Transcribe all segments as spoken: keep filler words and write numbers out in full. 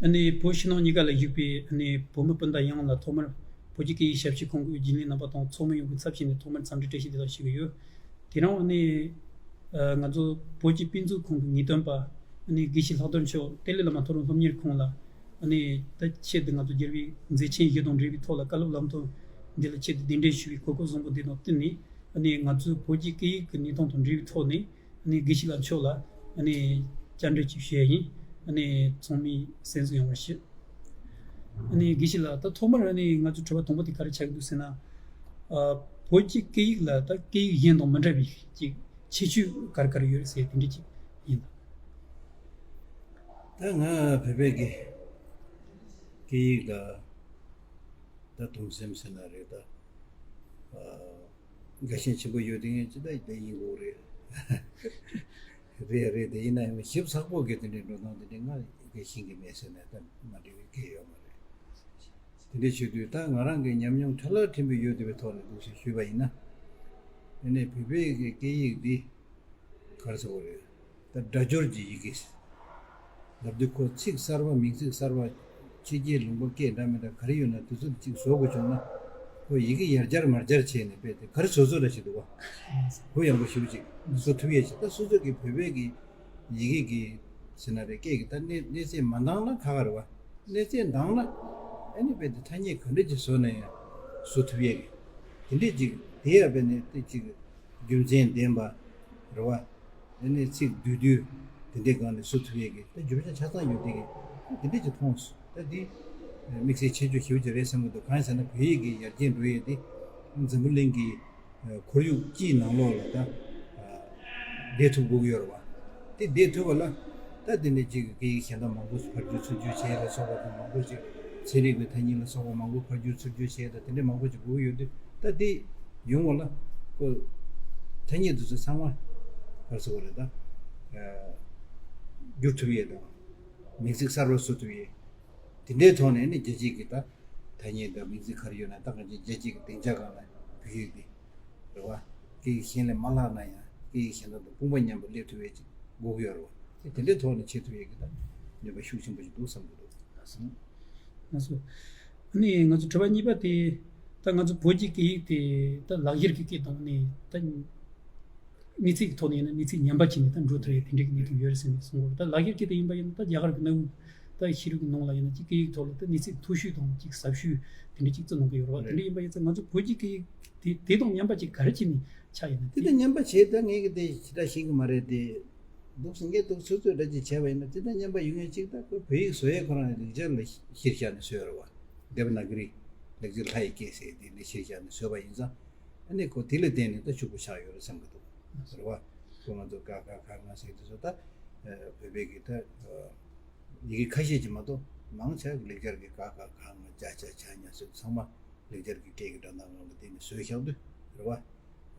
ཨ་ནི་བོད་ཕྱི་ནང་གཉིས་ཀ་ལ་བཞུགས་པའི་ཨ་ནི་བོད་མི་སྤུན་ཟླ་ཡོངས་ལ་ཐོག་མར་བོད་ཀྱི་སྐད་ཡིག་ཞབས་ཞུ་ཁང་གི་རྒྱུན་ལས་རྣམ་པ་དང་ཚོགས་མི་ཡོངས་ཀྱི་ཚབ་བྱས་ནས་ཐོག་མར་འཚམས་འདྲི་བཀྲ་ཤིས་བདེ་ལེགས་ཞུ་གི་ཡོད། དེ་རིང་ཨ་ནི་ང་ཚོ་བོད་ཀྱི་དཔེ་མཛོད་ཁང་གི་ངེས་སྟོན་པ་ཨ་ནི་དགེ་བཤེས་ལྷག་རྡོར་མཆོག་ཏེ་ལི་བླ་མ་མཐོ་རིམ་སློབ་གཉེར་ཁང་ལ་ཨ་ནི་ད་ཆེད་དུ་ང་ཚོ་རྒྱལ་བའི་མཛད་ཆེན་བཞི་དང་འབྲེལ་བའི་ཐོག་ལ་བཀའ་སློབ་ལམ་སྟོན་འདི་ལ་ཆེད་དུ་གདན་འདྲེན་ཞུ་བའི་གོ་སྐབས་བཟང་པོ་འདི་དང་བསྟུན་ནས་ཨ་ནི་ང་ཚོའི་བོད་ཀྱི་སྐད་ཡིག་གི་གནས་སྟངས་དང་འབྲེལ་བའི་ཐོག་ནས་ཨ་ནི་དགེ་བཤེས་ལགས་མཆོག་ལ་ཨ་ནི་བཅར་འདྲི་ཅིག་ཞུ་ཡ་ཡིན། ཨ་ནི་ཚང་མས་གསན་གཟིགས་ཡོང་བར་ཞུ། ཨ་ནི་དགེ་བཤེས་ལགས། ད་ཐོག་མར་ཨ་ནི་ང་ཚོའི་དྲི་བ་དང་པོ་དེ་ག་རེ་ཆགས་ཀྱི་འདུག་ཟེར་ན། ཨ། བོད་ཀྱི་སྐད་ཡིག་ལ་ད་སྐད་ཡིག་གཞན་དང་མི་འདྲ་བའི་ཅིག་ཁྱད་ཆོས་ག་རེ་ག་རེ་ཡོད་རེད་ཟེར་དེ་འདྲ་ཅིག་ཡིན་ད། ད་ང་བོད་པའི་གི་སྐད་ཡིག་ལ་ད་དུང་སེམས་ཟེར་ན་རེད་ད། ཨ། དགའ་ཞེན་ཆེན་པོ་ཡོད་དེ་ངས་ཅི་ལྟར་དེ་ཡིན་དགོས་རེད། རེད་རེད། དེ་ཡིན་ན་ཡང་ཞིབ་ཚགས་པོ་གི་དེ་འདྲའི་འགྲོ་སྟངས་དེ་འདྲའི་ང་དགའ་ཞེན་གྱི་མེད་ཟེར་ནས་ད་མ་འགྲིག་པའི་སྐད་ཡོད་མ་རེད། དེ་འདྲའི་བྱེད་དུས་ད་ང་རང་གི་ཉམས་མྱོང་ཕྲ་ལ་ཕྲན་བུ་ཡོད་དེ་བའི་ཐོག་ནས་འདུག་ཞེས་ཞུས་པ་ཡིན་ན། དེ་ནས་བོད་པའི་གི་སྐད་ཡིག་འདི་ག་རེ་ཟེར་དགོས་རེད། ད་སྒྲ་སྦྱོར་གྱི་ཡི་གེ། ལབ་དུས་ཁོ་ཚིག་གསར་པ་མིང་ཚིག་གསར་པ་ཕྱི་རྒྱལ་ལུང་པ་སྐད་འདྲ་མི་འདྲ་ག་རེ་ཡོད་ན་དེ་ཚོ་གཅིག་བཟོ་དགོས་བྱུང་ན། ཁོ་ཡི་གེ་ཡར་སྦྱར་མར་སྦྱར་བྱས་ནས་དཔེ་དེ་ག་རེ་བཟོ་བཟོ་འདྲ་ཞིག་འདུག་བ། གུ་ཡངས་པོ་ཞེ་པོ་ཅིག་བཟོ་ཐུབ་ཡས་ཅིག་ད་སོ་སོ་གི་བོད་པའི་གི་ཡི་གེ་གི་ཟེར་ན་རེད། སྐད་ཀྱི་ད་གནས་གནས་ཚད་མ་འདང་ན་ཁ་ཁ་རེད་བ། གནས་ཚད་འདང་ན་ཨ་ནི་དཔེ་དེ་ཐ་སྙད་ག་འདྲ་ཅིག་བཟོ་ན་ཡང་བཟོ་ཐུབ་ཡས་གི་དེ་འདྲས་ཅིག་དེ་ཡང་དཔེ་ནས་དེ་ཅིག་རྒྱུ་མཚན་ལྡན་པ་རེད་བ། དེ་ནས་ཚིག་བསྡུས་བསྡུས་དེ་འདྲའི་སྒང་ནས་བཟོ་ཐུབ་ཡས་ཀྱི་ད་རྒྱུ་ཆ་ཆ་ཚང་ཡོད་དེ་གི་དེ་འདྲ་ཅིག་མཐོང་སོང་། ད་འདི་དམིགས་བསལ་ཁྱད་ཆོས་ཞེ་པོ་ཅིག་རེད་བསམ་གྱི་འདུག་གང་ཡིན་ཟེར་ན་བོད་ཡིག་གི་ཡར་རྒྱས་འགྲོ་ཡས་དེ་འཛམ་བུ་གླིང་གི་ཁོར་ཡུག་སྤྱིའི་ནང་ལོགས་ལ་ད་བསྡད་ཐུབ་དགོས་ཀྱི་ཡོད་རེད་བ། དེ་བསྡད་ཐུབ་པ་ལ་ད་དེ་འདྲ་ཅིག་གི་སྐད་ཡིག་གཞན་དག་མང་པོ་ཕར་བསྒྱུར་ཚུར་བསྒྱུར་བྱས་ལ་སོགས་པ་དང་མང་པོ་ཅིག་ཚན་རིག་པའི་ཐ་སྙད་ལ་སོགས་པ་མང་པོ་ཕར་བསྒྱུར་ཚུར་བསྒྱུར་བྱས་དང་དེ་འདྲ་མང་པོ་ཅིག་དགོས་ཀྱི་ཡོད་དུས། ད་དེ་ཡོང་བ་ལ་ཁོ་ཐ་སྙད་དེ་ཚོ་ཚང་མ་ག་རེ་ཟེར་དགོས་རེད་ད། བསྒྱུར་ཐུབ་ཡས་དང་མིང་ཚིག་གསར་པ་བཟོ་ཐུབ་ཡས་དེ་འདྲའི་ཐོག་ནས་ནི་རྒྱལ་སྤྱིའི་གི་ད་ཐ་སྙད་དང་མིང་ཚིག་ག་རེ་ཡོད་ན་ད་གང་ཅི་རྒྱལ་སྤྱིའི་གི་སྡིངས་ཆ་སྒང་ལ་བོད་ཡིག་དེ་རེད་བ། སྐད་ཡིག་གཞན་ལས་མ་ལྷག་ན་ཡང་སྐད་ཡིག་གཞན་དག་དང་དཔུང་པ་མཉམ་པོ་སླེབས་ཐུབ་ཡས་ཅིག་དགོས་ཀྱི་ཡོད་རེད་བ། དེ་དེ་འདྲའི་ཐོག་ནས་བྱེད་ཐུབ་ཡས་ཀྱི་ད་ནུས་པ་ཤུགས་ཆེན་པོ་ཞིག་འདུག་བསམ་གྱི་འདུག་ལགས་སོ། ལགས་སོ། ཨ་ནི་ང་ཚོ་དྲི་བ་གཉིས་པ་དེ་ད་ང་ཚོ་བོད་ཀྱི་སྐད་ཡིག་དེ་ད་ལག་བསྒྱུར་གྱི་སྐད་དང་ནི་ད་གནས་ཚད་ཀྱི་ཐོག་ནས་ཡིན་ན་གནས་ཚད་ཉམས་པ་ཅིག་ནས་ད་འགྲོ་ཐུབ་ཡས་དེ་འདྲའི་གི་གནས་སྟངས་ཡོད་རེད་ཟེར་ནས་གསུངས་ཡོད། ད་ལག་བསྒྱུར་སྐད་དེ་ཡིན་པ་ཡིན་ན་ད་རྒྱ་གར་གྱི་གནའ་བོའི་ད་ཤེས་རིག་གི་ནང་ལ་ཡིན་ན་ཅིག་སྐད་ཡིག་ཐོག་ལ་ད་གནས་ཚད་མཐོ་ཤོས་དང་ཅིག་ཟབ་ཤོས་དེ་འདྲ་ཅིག་བརྩི་གནང་གི་ཡོད་རེད་བ། དེ་འདྲ་ཡིན་པ་ཡིན་ཙང་ང་ཚོ་བོད་ཀྱི་སྐད་ཡིག་དེ་དེ་དང་མཉམ་པ་ཅིག་ག་རེ་བྱས་ནས་ཆགས་ཡོད་ན་དེ་དེ་དང་མཉམ་པ་བྱས་ད་ངས་གི་དེ་ཞེ་དྲག་ཤེས་གི་མ་རེད་དེ། འདུག་སེ་འགས་འདུག་ཚོད་ཚོད་འདྲ་ཅིག་བྱས་པ་ཡིན་ན་དེ་དང་མཉམ་པ་ཡོང་ཡས་ཅིག་ད་ཁོས་བོད་ཡིག་བཟོ་ཡས་ཁོ་རང་ལེགས་སྦྱར་ལ་གཞིར་བཞག་ནས་བཟོས་རེད་བ། དེ་བ་ན་གི་རི་ལེགས་སྦྱར་ལྷ་ཡི་སྐད་ཟེར་དེ་ལ་གཞིར་བཞག་ནས་བཟོས་པ་ཡིན་ཙང་ཨ་ནི་ཁོ་དེ་ལ་བརྟེན་ནས་ད་ཕྱུག་པོ་ཆགས་ཡོད་རེད་བསམ་གི་འདུག་རེད་བ། ཁོ་ང་ཚོ་ཀ་ཁ་ག་ང་ཟེར་དེ་ཚོ་ད་བོད་པའི་གི་ད་ཡི་གེ་ཁ་ཤས་ཀྱི་མ་གཏོགས་མང་ཆེ་བ་ལེགས་སྦྱར་གི་ཀ་ཁ་ག་ང་ཅ་ཆ་ཇ་ཉ་ཟེར་ཚང་མ་ལེགས་སྦྱར་གྱི་སྐད་ཀྱི་སྒྲ་གདངས་ངག་ལ་བརྟེན་ནས་བཟོས་བཞག་དུས་རེད་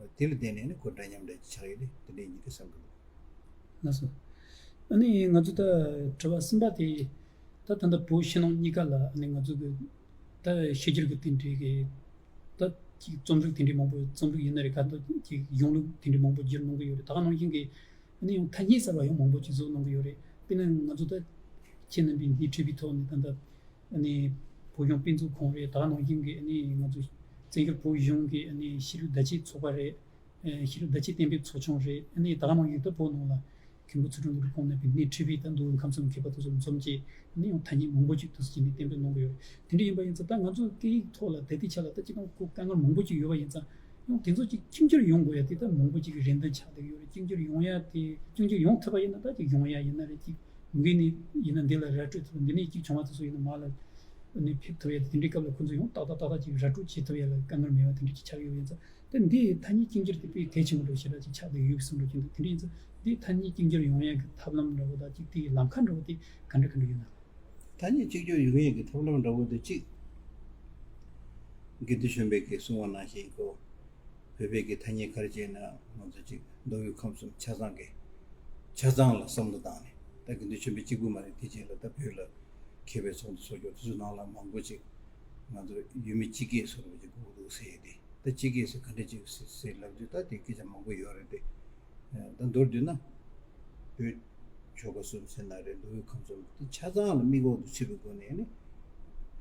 བ། དེ་ལ་བརྟེན་ནས་ནི་ཁོ་འདྲ་མཉམ་འདྲ་ཅིག་ཆགས་ཡོད་རེད། དེ་འདྲའི་ཉིན་དུ་བསམ་གི་འདུག་ལགས་སོ། ཨ་ནི་ང་ཚོ་ད་དྲི་བ་གསུམ་པ་དེ་ད་ད་ལྟ་བོད་ཕྱི་ནང་གཉིས་ཀ་ལ་ཨ་ནི་ང་ཚོ་གི་ད་ཕྱི་རྒྱལ་གི་དེ་འདྲའི་གི་ད་ཅིག་རྩོམ་རིག་དེ་འདྲའི་མང་པོ་རྩོམ་རིག་ཡིན་ན་རེད་ག་ད་ཅིག་གཞུང་ལུགས་དེ་འདྲའི་མང་པོ་བསྒྱུར་གནང་གི་ཡོད་རེད། ད་ག་ནང་བཞིན་གི་ཨ་ནི་ཡང་ཐ་སྙད་གསར་བ་ཡང་མང་པོ་ཅིག་བཟོ་གནང་གི་ཡོད་རེད། དཔེར་ན་ང་ཚོ་ད་ཁྱེད་རྣམ་པས་སྣེ་ཁྲིད་པའི་ཐོག་ནས་ད་ལྟ་ཨ་ནི་བོད་གཞུང་དཔེ་མཛོད་ཁང་རེད། ད་ག་ནང་བཞིན་གྱི་ཨ་ནི་ང་ཚོ་བཙན་བྱོལ་བོད་གཞུང་གི་ཨ་ནི་ཤེས་རིག་བརྡ་ཆད་ཚོགས་པ་རེད། ཨ་ཤེས་རིག་བརྡ་ཆད་གཏན་འབེབས་ཚོགས་ཆུང་རེད། ཨ་ནི་ད་ག་ནང་བཞིན་དུ་བོད་ནང་ལ་མཁན་པོ་ཚུལ་ཁྲིམས་བློ་གྲོས་ཁོང་རྣམ་པས་སྣེ་ཁྲིད་པའི་ད་མདོ་དབུས་ཁམས་གསུམ་མཁས་པ་དེ་ཚོ་འཛོམས་བྱས་ཨ་ནི་ཡང་ཐ་སྙད་མང་པོ་ཅིག་དུས་སུ་བྱས་ནས་གཏན་འབེབས་གནང་གི་ཡོད་རེད། དེ་འདྲ་ཡིན་པ་ཡིན་ཙང་ད་ང་ཚོ་སྐད་ཡིག་ཐོག་ལ་ད་ལྟའི་ཆ་ལ་ད་སྤྱིར་བཏང་ཁོ་དཀའ་ངལ་མང་པོ་ཅིག་ཡོད་པ་ཡིན་ཙང་ཡང་དེ་ཚོ་ཅིག་གཅིག་གྱུར་ཡོང་དགོས་ཡ་དེ་ད་མང་པོ་ཅིག་གི་རེ་འདུན་ཆགས་བསྡད་ཡོད་རེད། གཅིག་གྱུར་ཡོང་ཡ་དེ་གཅིག་གྱུར་ཡོང་ཐུབ་པ་ཡིན་ན་ད་ཅིག་ཡོང་ཡ་ཡིན་ན་རེད། ཅིག་མུ་གེ་ནས་ཡིན་ན་འདི་ལ་ར་སྤྲོད་ཐུབ། འདི་ནས་གཅིག་བྱུང་བ་དེ་ཚོ་ཡིན་ན་མ་ལ་ནས་ཕེབས་ཐུབ་ཡ་དེ་འདྲའི་སྐབས་ལ་ཁོང་ཚོ་ཡང་ཏག་ཏག་ཏག་ཏག་ཅིག་ར་སྤྲོད་བྱེད་ཐུབ་ཡ་ལ་དཀའ་ངལ་མེད་པ་དེ་འདྲ་ཅིག་ཆགས་ཡོད་ཡིན་ཙང་། དེ་འདི་ཐ་སྙད་གཅིག་གྱུར་དེ་དཔེ་གལ་ཆེན་པོ་འདྲ་ཞེ་དྲག་ཅིག་ཆགས་བསྡད་ཡོད་བསམ་འགྲོ་གི་འདུག་དེ་འདྲ་ཡིན་ཙང་འདི་ཐ་སྙད་གཅིག་གྱུར་ཡོང་ཡ་གི་ཐབས་ལམ་འདྲ་བོ་དང་ཅིག་དེའི་ལམ་ཁ་འདྲ་བོ་དེ་ག་འདྲ་ག་འདྲ་ཡོད་ན། ཐ་སྙད་གཅིག་གྱུར་ཡོང་ཡས་ཀྱི་ཐབས་ལམ་འདྲ་བོ་དེ་གཅིག་དགེ་འདུན་ཆོས་འཕེལ་གྱིས་གསུངས་པ་ནང་བཞིན་ཁོ་བོད་པའི་གི་ཐ་སྙད་ག་རེ་བྱས་ན་ང་ཚོ་གཅིག་མདོ་དབུས་ཁམས་གསུམ་ཆ་ཚང་གི་ཆ་ཚང་ལ་བསམ་བློ་བཏང་ནས། ད་དགེ་འདུན་ཆོས་འཕེལ་གཅིག་པུ་མ་རེད། དེ་རྗེས་ལ་ད་བོད་ལ་མཁས་པའི་ཚོགས་འདུ་ཚོགས་རྒྱུ་དེ་ཚོའི་ནང་ལ་མང་པོ་ཅིག་ང་ཚོ་ཡུལ་མི་སྤྱི་སྐད་བཟོ་འདྲ་ཅིག་དགོས་འདུག་ཟེར་ཏེ། ད་སྤྱི་སྐད་ཟེར་ག་འདྲ་ཅིག་ཟེར་ཟེར་ལབ་དུས་ད་དེ་སྐད་ཆ་མང་པོ་ཡོད་རེད་དེ། ད་མདོར་བསྡུས་ན་བོད་ ཆོལ་ཁ་གསུམ་ཟེར་ན་རེད། མདོ་དབུས་ཁམས་གསུམ་དེ་ཆ་ཚང་ལ་མིག་འོག་ཏུ་ཚུད་པའི་སྒོ་ནས་ནི་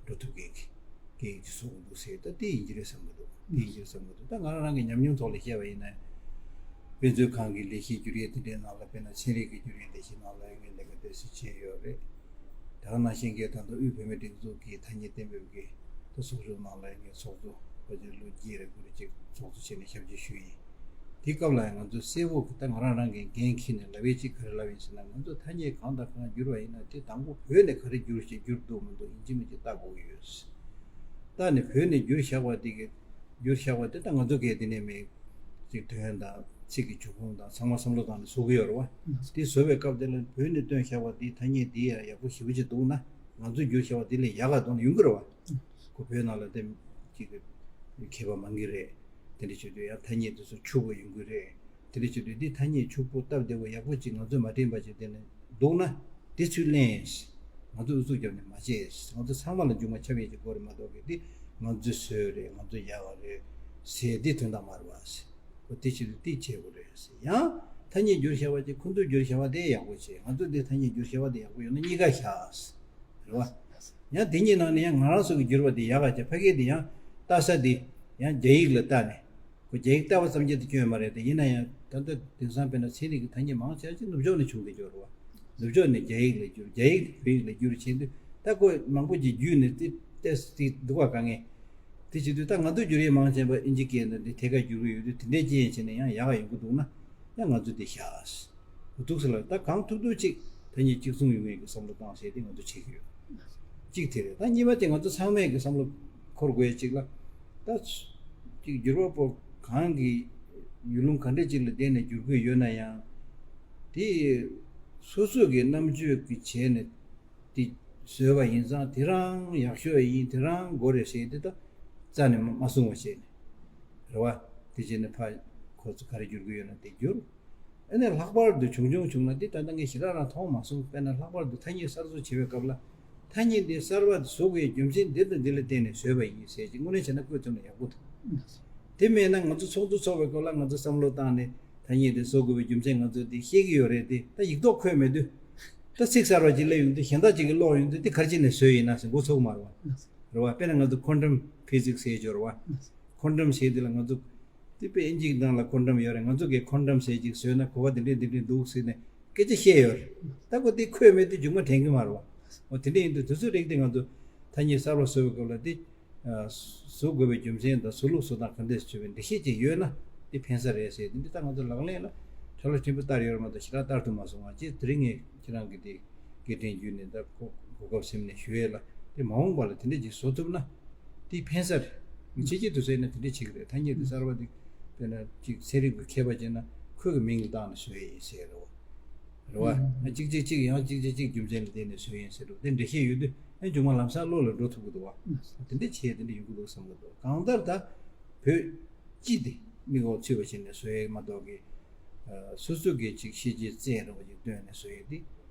འགྲོ་ཐུབ་མཁན་གྱི་སྐད་ཡིག་ཅིག་བཟོ་དགོས་འདུག་ཟེར། ད་དེ་ཡིན་གྱི་རེད་བསམ་གྱི་འདུག་དེ་ཡིན་གྱི་རེད་བསམ་གྱི་འདུག་ད་ང་རང་རང་གི་ཉམས་མྱོང་ཐོག་ལ་བཤད་པ་ཡིན་ན། དཔེ་མཛོད་ཁང་གི་ལས་གཞི་བསྒྱུར་ཡས་དེ་འདྲའི་ནང་ལ། དཔེར་ན་ཚན་རིག་གི་བསྒྱུར་ཡས་ལས་གཞི་ནང་ལ་ངས་ལས་ཀ་དེ་སུ་བྱས་ཡོད་རེད། དེ་ག་ནང་བཞིན་གྱི་ད་ལྟ་དབུས་བོད་མིའི་སྒྲིག་འཛུགས་ཀྱི་ཐ་སྙད་གཏན་འབེབས་ཀྱི་ད་ཚོགས་ཆུང་ནང་ལ་ངས་ཚོགས་གཙོ་ཕལ་ཆེར་ལོ་བརྒྱད་རེ་དགུ་རེ་ཅིག་ཚོགས་གཙོ་བྱས་ནས་ཞབས་ཕྱི་ཞུས་ཡིན། དེའི་སྐབས་ལ་ཡང་ང་ཚོ་གསལ་པོ་གི་ད་ང་རང་རང་གི་འགན་འཁྱེར་ནས་ལབ་ཡས་ཅིག་ག་རེ་ལབ་ཡིན་ཟེར་ན། ང་ཚོ་ཐ་སྙད་གང་དང་གང་བསྒྱུར་བ་ཡིན་ན་དེ་དང་པོ་བོད་ནས་ག་རེ་བསྒྱུར་ཞིག་བསྒྱུར་འདུག་མི་འདུག་ཡིན་གཅིག་མིན་གཅིག་ལྟ་དགོས་ཀྱི་ཡོད། ལྟ་ནས་བོད་ནས་བསྒྱུར་བཞག་པ་དེ་གི་བསྒྱུར་བཞག་པ་དེ་ད་ང་ཚོ་གས་དེ་ནས་མེད་ཅིག་དོན་དང་ཚིག་གི་འབྱུང་ཁུངས་དང་ཚང་མ་བསམ་བློ་བཏང་ནས་བཟོ་གི་ཡོད་རེད་བ། དེ་བཟོ་བའི་སྐབས་དེ་ལ་བོད་ནས་བཏོན་བཞག་པ་དེའི་ཐ་སྙད་དེ་ཡང་ཡག་པོ་ཞེ་པོ་ཅིག་འདུག་ན། ང་ཚོས་བསྒྱུར་བཞག་པ་དེ་ལས་ཡག་ག་འདུག་ན་ཡོང་གི་རེད་བ། ཁོ་བོད་ནང་ལ་དེ་ཅིག་གི་མཁས་པ་མང་གི་རེད། དེ་འདྲ་བྱེད་དུས་ཡང་ཐ་སྙད་དེ་ཚོ་ཕྱུག་པོ་ཡོང་གི་རེད། དེ་འདྲ་བྱེད་དུས་འདི་ཐ་སྙད་ཕྱུག་པོ་སྟབས་བདེ་བོ་ཡག་པོ་ཅིག་ང་ཚོས་མ་དྲན་པ་ཅིག་དེ་ནས་འདུག་ན། དེ་ཚུར་ལེན། ང་ཚོས་ཨུ་ཚུགས་བརྒྱབ་ནས་མ་བྱེད། ང་ཚོ་ཚང་མ་ལ་མཇུག་མ་ཆགས་ཡས་ཅིག་དགོས་རེད་མ་གཏོགས་གི་འདི་ང་ཚོས་བཟོས་རེད། ང་ཚོས་ཡག་ག་རེད་ཟེར་འདི་དོན་དག་མ་རེད་བ་ཟེར། ཁོ་དེ་བྱེད་དུས་དེ་བྱེད་དགོས་རེད་ཟེར། ཡང་ཐ་སྙད་བསྒྱུར་བཞག་པ་ཅིག་ཁོ་ཚོས་བསྒྱུར་བཞག་པ་དེ་ཡག་པོ་བྱེད། ང་ཚོས་འདི་ཐ་སྙད་བསྒྱུར་བཞག་པ་དེ་ཡག་པོ་ཡོད་ན་གཉིས་ཀ་བཞག་ཟེར། རེད་བ། ཡང་དེ་གཉིས་ནང་ནས་ཡང་ང་རང་ཚོ་གི་བསྒྱུར་བ་དེ་ཡག་ག་བྱས། ཕ་གི་དེ་ཡང་ལྟ་ས་དེ་ཡང་རྒྱ་ཡིག་ལ་ལྟ་ནས། ཁོ་རྒྱ་ཡིག་ལྟ་བ་ཙམ་གྱིས་དེ་སྐྱོན་མ་རེད་དེ། ཡིན་ན་ཡང་ད་ལྟ་དེང་སང་དཔེར་ན་ཚན་རིག་གི་ཐ་སྙད་མང་ཆེ་ཆེ་ནུབ་ཕྱོགས་ནས་བྱུང་བསྡད་ཀྱི་ཡོད་རེད་བ། ནུབ་ཕྱོགས་ནས་རྒྱ་ཡིག་ལ་བསྒྱུར། རྒྱ་ཡིག་བོད་ཡིག་ལ་བསྒྱུར་བྱེད་དུས་ད་ཁོ་མང་པོ་ཅིག་བརྒྱུད་ནས་དེ་ཏོག་ཙམ་དེ་འདུག་བ། དཀའ་ངལ་དེ་བྱེད་དུས་ད་ང་ཚོ་བསྒྱུར་ཡས་མང་ཆེ་བ་ཨིན་ཇི་སྐད་ནང་དེ་ཐད་ཀར་བསྒྱུར་གྱི་ཡོད་དུས། དེ་འདྲའི་རྐྱེན་བྱས་ནས་ཡང་ཡག་ག་ཡོང་གི་འདུག་ན། ཡང་ང་ཚོ་འདི་བཞག་འདུག་ཟེར་ལ། ད་གང་ཐུབ་ཐུབ་ཅིག་ཐ་སྙད་གཅིག་མཚུངས་ཡོང་ངེས་ཀྱི་བསམ་བློ་བཏང་བྱས་ཏེ་ང་ཚོ་བྱེད་ཀྱི་ཡོད། གཅིག་དེ་རེད། ད་གཉིས་པ་དེ་ང་ཚོ་ཚང་མས་ཀྱི་བསམ་བློ་འཁོར་དགོས་ཡ་གཅིག་ལ། ད་ཅིག་བསྒྱུར་བ་པོ་གང་གི་ཡུལ་ལུང་ག་འདྲ་ཅིག་ལ་བསྡད་ནས་བསྒྱུར་གྱི་ཡོད་ན་ཡང་། དེ་སོ་སོ་གི་རྣམ་དཔྱོད་ཀྱི་བྱས་ནས་དེ་བཟོས་པ་ཡིན་ཙང་དེ་རང་ཡག་ཤོས་ཡིན། དེ་རང་དགོས་རེད་ཟེར་ཏེ་ད་རྩ་ནས་མ་གསུང་བ་བྱས་ནས། རེད་བ། དེ་བྱས་ནས་ཕར་ཁོ་ཚོ་ག་རེ་བསྒྱུར་གྱི་ཡོད་ན་དེ་བསྒྱུར། ཨ་ནི་ལྷག་པར་དུ་བྱུང་བྱུང་བྱུང་ན་འདི་ད་ལྟ་ངས་ཞེ་དྲག་རང་མཐོང་མ་སོང་། དཔེར་ན་ལྷག་པར་དུ་ཐ་སྙད་གསར་བཟོ་བྱེད་པའི་སྐབས་ལ། ཐ་སྙད་འདི་གསར་པ་བཟོ་དགོས་རྒྱུ་མཚན་འདི་དང་འདི་ལ་བརྟེན་ནས་བཟོས་པ་ཡིན་ཟེར་གྱི་དངོས་གནས་བྱས་ན་བཀོད་ཐུབ་ན་ཡག་པོ་འདུག་དེ་མེད་ན་ང་ཚོ་ཚོགས་འདུ་ཚོགས་པའི་སྐབས་ལ་ང་ཚོ་བསམ་བློ་བཏང་ནས་ཐ་སྙད་འདི་བཟོ་དགོས་པའི་རྒྱུ་མཚན་ང་ཚོ་འདི་བཤད་ཀྱི་ཡོད་རེད་དེ། ད་ཡིག་ཐོག་འཁོད་མེད་དུས། ད་ཚིག་གསར་པ་ཅིག་སླེབས་ཡོང་དུས་གཞན་དག་ཅིག་གིས་ཀློག་ཡོང་དུས་འདི་ག་རེ་བྱས་ནས་བཟོས་ཡིན་ན་ཟེར་མགོ་ཚོས་ཀྱི་མ་རེད་བ། རེད་བ། དཔེར་ན་ང་ཚོ་ཁོན་ཊམ་ཕི་ཛིག་སི་ཟེར་ཡོད་རེད་བ། ཁོན་ཊམ་ཟེར་དེ་ལ་ང་ཚོ་དེ་དཔེ་ཨིན་ཇིའི་ནང་ལ་ཁོན་ཊམ་ཡོད་རེད། ང་ཚོ་གིས་ཁོན་ཊམ་ཟེར་ཅིག་བཟོས་ན་གོ་བ་འདི་འདྲས་འདི་འདྲས་འདུག་ཟེར་ནས་སྐད་ཆ་བཤད་ཡོད་རེད། ད་ཁོ་དེ་འཁོད་མེད་དུས་མཇུག་མ་དྲན་གྱི་མ་རེད་བ། འོ་དེ་འདྲས་ཡིན་དུས་དུས་ཚོད་རིགས་དེ་ང་ཚོ་ཐ་སྙད་གསར་པ་བཟོ་བའི་སྐབས་ལ་དེ་བཟོ་དགོས་པའི་རྒྱུ་མཚན་དང་བཟོ་ལུགས་བཟོ་སྟངས་ག་འདྲས་བྱས་པའི་འགྲེལ་བཤད་ཅིག་ཡོད་ན་དེ་ཕན་ས་རེད་ཟེར། དེ་འདྲས་ད་ང་ཚོ་ལག་ལེན་ལ་ཁྲ་ལ་ཕྲན་བུ་བསྟར་ཡོད་རེད་མ་གཏོགས་ཞེ་དྲག་བསྟར་ཐུབ་མ་སོང་བ། ཅེས་དེ་རིང་ངས་ཁྱེད་རང་གི་དེ་སྐད་འཕྲིན་བརྒྱུད་ནས་ད་གོ་གོ་སྐབས་ཟིན་ནས་ཞུ་ཡས་ལ། དེ་མ་འོངས་པ་ལ་དེ་འདྲས་ཅིག་བཟོ་ཐུབ་ན་དེ་ཕན་ས་རེད། ཕྱི་རྒྱལ་དུ་ཟེར་ན་དེ་འདྲས་བྱེད་ཀྱི་རེད། ཐ་སྙད་དེ་གསར་པ་དེ་དཔེར་ན་ཅིག་ཚན་རིག་པའི་མཁས་པ་བྱས་ན་ཁོས་གི་མིང་ལ་བཏགས་ནས་བཟོས་ཡིན་ཟེར་རོ། རེད་བ། ཨ་གཅིག་གཅིག་གཅིག་ཡང་གཅིག་གཅིག་གཅིག་རྒྱུ་མཚན་ལ་བརྟེན་ནས་བཟོས་ཡིན་ཟེར་རོ། དེ་འགྲེལ་བཤད་ཡོད་དུས་ཨ་མཇུག་མ་ལམ་སང་བློ་ལ་འགྲོ་ཐུབ་ཀྱི་འདུག་བ། དེ་འདྲས་བྱས་དེ་འདྲས་ཡོང་གི་འདུག་བསམ་གྱི་འདུག་གང་ལྟར་ད་བོད་སྤྱི་དེ་མིག་འོག་ཚུད་པ་བྱས་ནས་བཟོ་ཡས་མ་གཏོགས་གི། ཨ་སོ་སོ་གི་ཅིག་ཤེས་བྱའི་རྩལ་འདྲ་བོ་ཅིག་བཏོན་ནས་བཟོ་ཡས་དེ་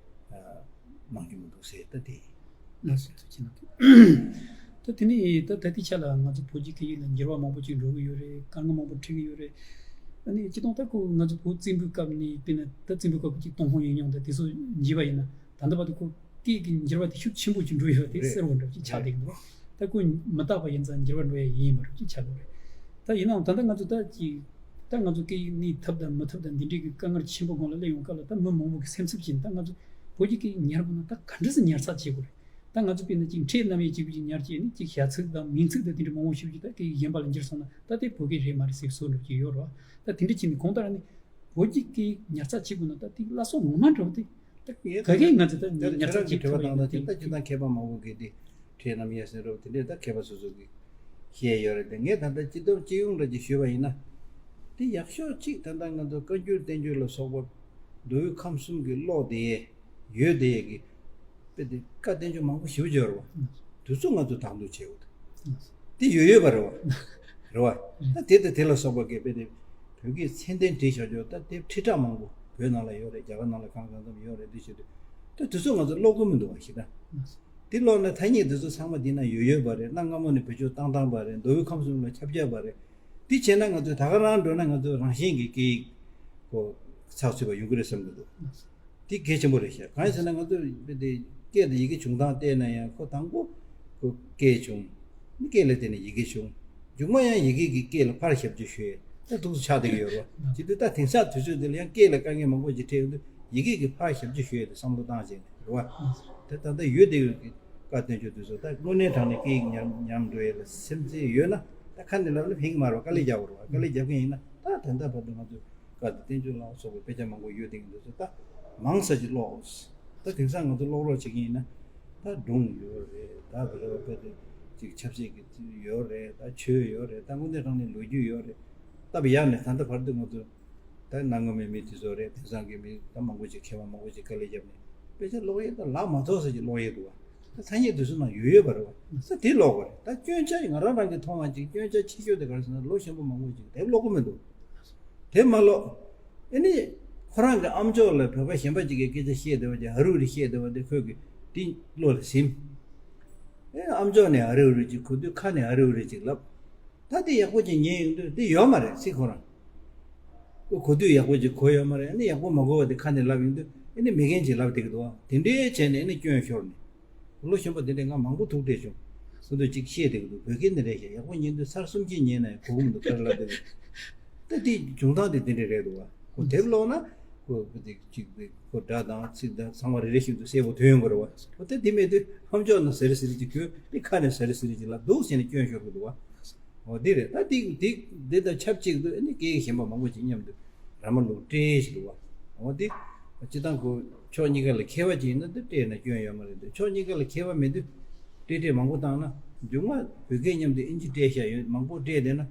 ཨ་གནང་རྒྱུ་མི་འདུག་ཟེར། ད་དེ་ཡིན། ལགས་སོ། ཐུགས་རྗེ་གནང་། ད་དེ་ནས་ད་ད་ལྟའི་ཆ་ལ་ང་ཚོ་བོད་ཀྱི་སྐད་ཡིག་ལ་འགྱུར་བ་མང་པོ་ཅིག་འགྲོ་གི་ཡོད་རེད། དཀའ་ངལ་མང་པོ་འཕྲད་ཀྱི་ཡོད་རེད། ཨ་ནི་སྤྱིར་བཏང་ད་ཁོ་ང་ཚོ་བོད་བཙན་པོའི་སྐབས་ནས་དཔེར་ན་ད་བཙན་པོའི་སྐབས་ཀྱི་ཅིག་ཏུན་ཧོང་ཡིག་རྙིང་དང་དེ་ཚོ་བརྗེས་པ་ཡིན་ན། ད་ལྟ་བར་དུ་ཁོ་སྐད་ཀྱི་འགྱུར་བ་དེ་ཤུགས་ཆེན་པོ་ཅིག་འགྲོ་ཡོད་པ་དེ་རེད། གསལ་བོ་འདྲ་ཅིག་ཆགས་རེད། བསྡད་ཀྱི་འདུག་ད་ཁོ་མི་རྟག་པ་ཡིན་ཙང་འགྱུར་བ་འགྲོ་ཡ་ཡིན་པ་འདྲ་ཅིག་ཆགས་ཀྱི་རེད། ད་ཡིན་ནའང་ད་ལྟ་ང་ཚོ་ད་ཅིག་ད་ང་ཚོ་སྐད་ཡིག་གནས་ཐབས་དང་མི་ཐབས་དང་འདི་འདྲའི་གི་དཀའ་ངལ་ཆེན་པོ་སྒང་ལ་སླེབས་ཡོང་སྐབས་ལ། ད་མི་མང་པོ་གི་སེམས་འཚབ་བྱས་ནས་ད་ང་ཚོ་བོད་ཀྱི་སྐད་ཡིག་ཉར་དགོས་ན་ད་ག་འདྲ་སེ་ཉར་ཚགས་བྱེད་དགོས་རེད། ད་ང་ཚོ་དཔེར་ན་ཅིག་ཕྲད་རྣམ་དབྱེ་གཅིག་པུ་ཅིག་ཉར་བྱས་ནས་ཅིག་བྱ་ཚིག་དང་མིང་ཚིག་དང་དེ་འདྲ་མང་པོ་ཞིག་ཅིག་ད་སྐད་ཡིག་གཞན་པ་ལ་འགྱུར་སོང་ན་ད་དེ་བོད་སྐད་རེད་མ་རེད་ཟེར་བཟོ་འདྲ་ཅིག་ཡོད་རེད་བ། ད་དེ་འདྲ་བྱས་ནས་གང་ལྟར་ནི་བོད་ཀྱི་སྐད་ཡིག་ཉར་ཚགས་བྱེད་དགོས་ན་ད་དེ་བླ་སྲོག་ངོ་མ་འདྲ་བོ་དེ། ད་ངས་ག་གེ་ང་ཚོ་ད་ད་ཉར་ཚགས་ཁྱེད་རང་གི་དྲི་བ་བཏང་ན་དེ་ད་སྤྱིར་བཏང་མཁས་པ་མང་པོ་གིས་དེ་ཕྲད་རྣམ་དབྱེ་ཟེར་རོ། དེ་འདྲས་ད་མཁས་པ་སོ་སོ་གིས་བཤད་ཡོད་རེད། དེ་ངས་ད་ལྟ་སྤྱི་སྟོབས་སྤྱི་ཡོངས་འདྲ་ཅིག་ཞུས་པ་ཡིན་ན། དེ་ཡག་ཤོས་གཅིག་ད་ལྟ་ང་ཚོ་བཀའ་འགྱུར་བསྟན་འགྱུར་ལ་སོགས་པ་མདོ་དབུས་ཁམས་གསུམ་གྱི་ཀློག་བསྡད་ཡས་ཡོད་བསྡད་ཡས་ཀྱི་དཔེ་དེ་བཀའ་བསྟན་བཅོས་མང་པོ་ཞེ་པོ་ཅིག་ཡོད་རེད་བ། དེ་ཚོ་ང་ཚོས་དང་དུ་བྱེད་དགོས་འདུག་དེ་ཡོད་ཡོད་པ་རེད་བ། རེད་བ། ད་དེ་དང་དེ་ལ་སོགས་པ་གི་དཔེ་དེ་བོད་སྐད་ཚད་ལྡན་བྲིས་བཞག་ཆོག་ད་དེ་ཁྲི་ཕྲག་མང་པོ་བོད་ནང་ལ་ཡོད་རེད། རྒྱ་གར་ནང་ལ་གང་གང་ཙམ་ཡོད་རེད། དེ་བྱེད་དུས་ད་དེ་ཚོ་ང་ཚོ་ཀློག་གི་མི་འདུག་བ་ཞིག་ད། དེ་ཀློག་ན་ཐ་སྙད་དེ་ཚོ་ཚང་མ་འདི་ན་ཡོད་ཡོད་པ་རེད། གནའ་སྔ་མོ་ནས་བེད་སྤྱོད་བཏང་བཏང་པ་རེད། མདོ་དབུས་ཁམས་གསུམ་ལ་ཁྱབ་ཁྱབ་པ་རེད། དེ་བྱས་ན་ང་ཚོ་ད་ག་རང་འགྲོ་ན་ང་ཚོ་རང་བཞིན་གྱི་སྐད་ཡིག་གོ་ཚགས་ཚུད་པ་ཡོང་གི་རེད་བསམ་གྱི་འདུག་འདི་གལ་ཆེན་པོ་རེད་ཤག་གང་ཡིན་ཟེར་ན་ང་ཚོ་དེ་སྐད་དང་ཡི་གེ་བྱུང་སྟངས་བལྟས་ན་ཡང་ཁོ་དང་པོ་ཁོ་སྐད་བྱུང་། སྐད་ལ་བརྟེན་ནས་ཡི་གེ་བྱུང་། མཇུག་མ་ཡང་ཡི་གེ་གིས་སྐད་ལ་ཕར་ཞབས་ཕྱི་ཞུ་ཡས་ད་འདུག་སེ་ཆགས་བསྡད་ཀྱི་ཡོད་རེད་བ། བྱེད་དུས་ད་དེང་སང་དུས་ཚོད་འདི་ལ་ཡང་སྐད་ལ་དཀའ་ངལ་མང་པོ་ཅིག་འཕྲད་ཡོང་དུས་ཡི་གེ་གིས་ཕར་ཞབས་ཕྱི་ཞུ་ཡས་དེ་བསམ་བློ་བཏང་བྱས་ནས་རེད་བ། དེ་ད་ལྟ་ཡོད་བསྡད་ཡོད་ཀྱི་བཀའ་བསྟན་བཅོས་དུས་སུ་ད་དངོས་གནས་དྲང་གནས་སྐད་ཡིག་ཉམས་ཉམས་འགྲོ་ཡས་ལ་སེམས་ཅན་ཡོད་ན་ད་ཁ་ནས་ལབ་ན་ཕན་གྱི་མ་རེད་བ། དཀའ་ལས་རྒྱག་དགོས་རེད་བ། དཀའ་ལས་རྒྱབ་མཁན་ཡིན་ན་ད་ད་ལྟ་བར་དུ་ང་ཚོས། བཀའ་དང་བསྟན་བཅོས་ལ་སོགས་པའི་དཔེ་ཆ་མང་པོ་ཡོད་དེ་འདི་ཚོ་ད་མང་ཙམ་ཅིག་ཀློག་ད་དེང་སང་ང་ཚོ་ཀློག་རོགས་བྱེད་ཀྱི་ཡིན་ན་ད་སྒྲུང་ཡོད་རེད། ད་བོད་རེ་བ་དཔེ་དེ་ཅིག་ཆབ་སྲིད་ཀྱི་ཡོད་རེད། ད་ཆོས་ཡོད་རེད། ད་དངོས་གནས་དྲང་གནས་ལོ་རྒྱུས་ཡོད་རེད། ད་བི་ཡག་ནས་ད་ལྟ་བར་དུ་ང་ཚོ་ད་གནའ་སྔ་མོའི་མི་དེ་ཚོ་རེད། དེང་སང་གི་མི་ད་མང་པོ་ཅིག་མཁས་པ་མང་པོ་ཅིག་དཀའ་ལས་བརྒྱབ་ནས་དཔེ་ཆ་ཀློག་ཡས་ད་ལག་མ་ཐོགས་ས་ཅིག་ཀློག་ཡས་འདུག་བ། ཐ་སྙད་དུ་སོང་ན་ཡོད་ཡོད་པ་རེད་བ། ས་དེ་ཀློག་པ་རེད། ད་སྐྱོན་ཆ་ང་རང་རང་གི་མཐོང་བ་ཅིག་སྐྱོན་ཆ་ཆེ་ཤོས་དེ་ག་རེ་ཟེར་ན་ལོ་གཞོན་པ་མང་པོ་ཅིག་དེབ་ཀློག་གི་མི་འདུག་དེབ་མ་ཀློག་ཨ་ནི་ཁོ་རང་གི་ཨམ་ཅོག་ལ་བོད་པ་གཞན་པ་ཅིག་གིས་སྐད་ཆ་བཤད་བསྡད་པ་ཅིག་ཧ་རུ་རི་བཤད་བསྡད་པ་དེ་ཁོས་གི་དེ་བློ་ལ་ཟིན། ཨེ་ཨམ་ཅོག་ནས་ཧ་རུ་རི་ཅིག་གོ་དུས་ཁ་ནས་ཧ་རུ་རི་ཅིག་ལབ། ད་དེ་ཡག་པོ་ཅིག་ཉན་ཡོང་དུས་དེ་ཡོད་མ་རེད་ཟེར་ཁོ་རང་། ཁོ་གོ་དུས་ཡག་པོ་ཅིག་གོ་ཡོད་མ་རེད། ཨ་ནི་ཡག་པོ་མ་གོ་བ་དེ་ཁ་ནས་ལབ་ཡོང་དུས་ཨ་ནི་མི་རྒན་ཅིག་ལབ་བསྡད་ཀྱི་འདུག་དེ་འདྲའི་བྱས་ནས་ཨ་ནི་སྐྱོན་ཤོར་ནས། ལོ་གཞོན་པ་དེ་འདྲས་ང་མང་པོ་ཐུག་བསྡད་བྱུང་། ཁོ་ཚོས་ཅིག་བཤད་བསྡད་ཀྱི་འདུག་བོད་སྐད་འདི་འདྲས་བཤད་ཡག་པོ་ཉན་དུས་ཚར་གསུམ་བཞི་ཉན་ན་ཡང་གོ་གི་མི་འདུག་ག་རེ་ལབ་བསྡད་ཀྱི་འདུག་ད་དེ་བྱུང་སྟངས་དེ་དེ་འདྲས་རེད་འདུག་བ། ཁོ་དེབ་ཀློག་ན་ཁོ་ཁོ་དེ་ཅིག་ཁོ་སྒྲ་དང་ཚིག་དང་ཚང་མ་རེ་རེ་བཞིན་དུ་གསལ་པོ་ཐོན་ཡོང་གི་རེད་བ། ཁོ་དེ་དེ་མེད་དུས་ཧམ་ཅོག་ན་ཟེར་ཟེར་ཅིག་གྱོན་དེ་ཁ་ནས་ཟེར་ཟེར་ཅིག་ལབ་འདུག་ཟེར་ནས་སྐྱོན་ཤོར་གི་འདུག་བ། འོ་དེ་རེད། ད་དེ་དེ་དེ་དང་ཆབས་ཅིག་ཏུ་ཨ་ནི་སྐད་ཡིག་གཞན་པ་མང་པོ་ཅིག་མཉམ་དུ་ར་མ་ལུག་སྤྲད་ཞིག་འདུག་བ། འོ་དེ་སྤྱི་བཏང་ཁོ་ཕྱོགས་གཉིས་ཀ་ལ་མཁས་པ་ཅིག་ཡིན་ན་དེ་སྤྲད་ན་སྐྱོན་ཡོད་མ་རེད་འདུག་ཕྱོགས་གཉིས་ཀ་ལ་མཁས་པ་མེད་དུས་སྤྲད་སྤྲད་མང་པོ་བཏང་ན་མཇུག་མ་བོད་སྐད་མཉམ་དུ་ཨིན་ཇི་སྤྲད་བཞག་ཡོད་མང་པོ་སྤྲད་བསྡད་ན།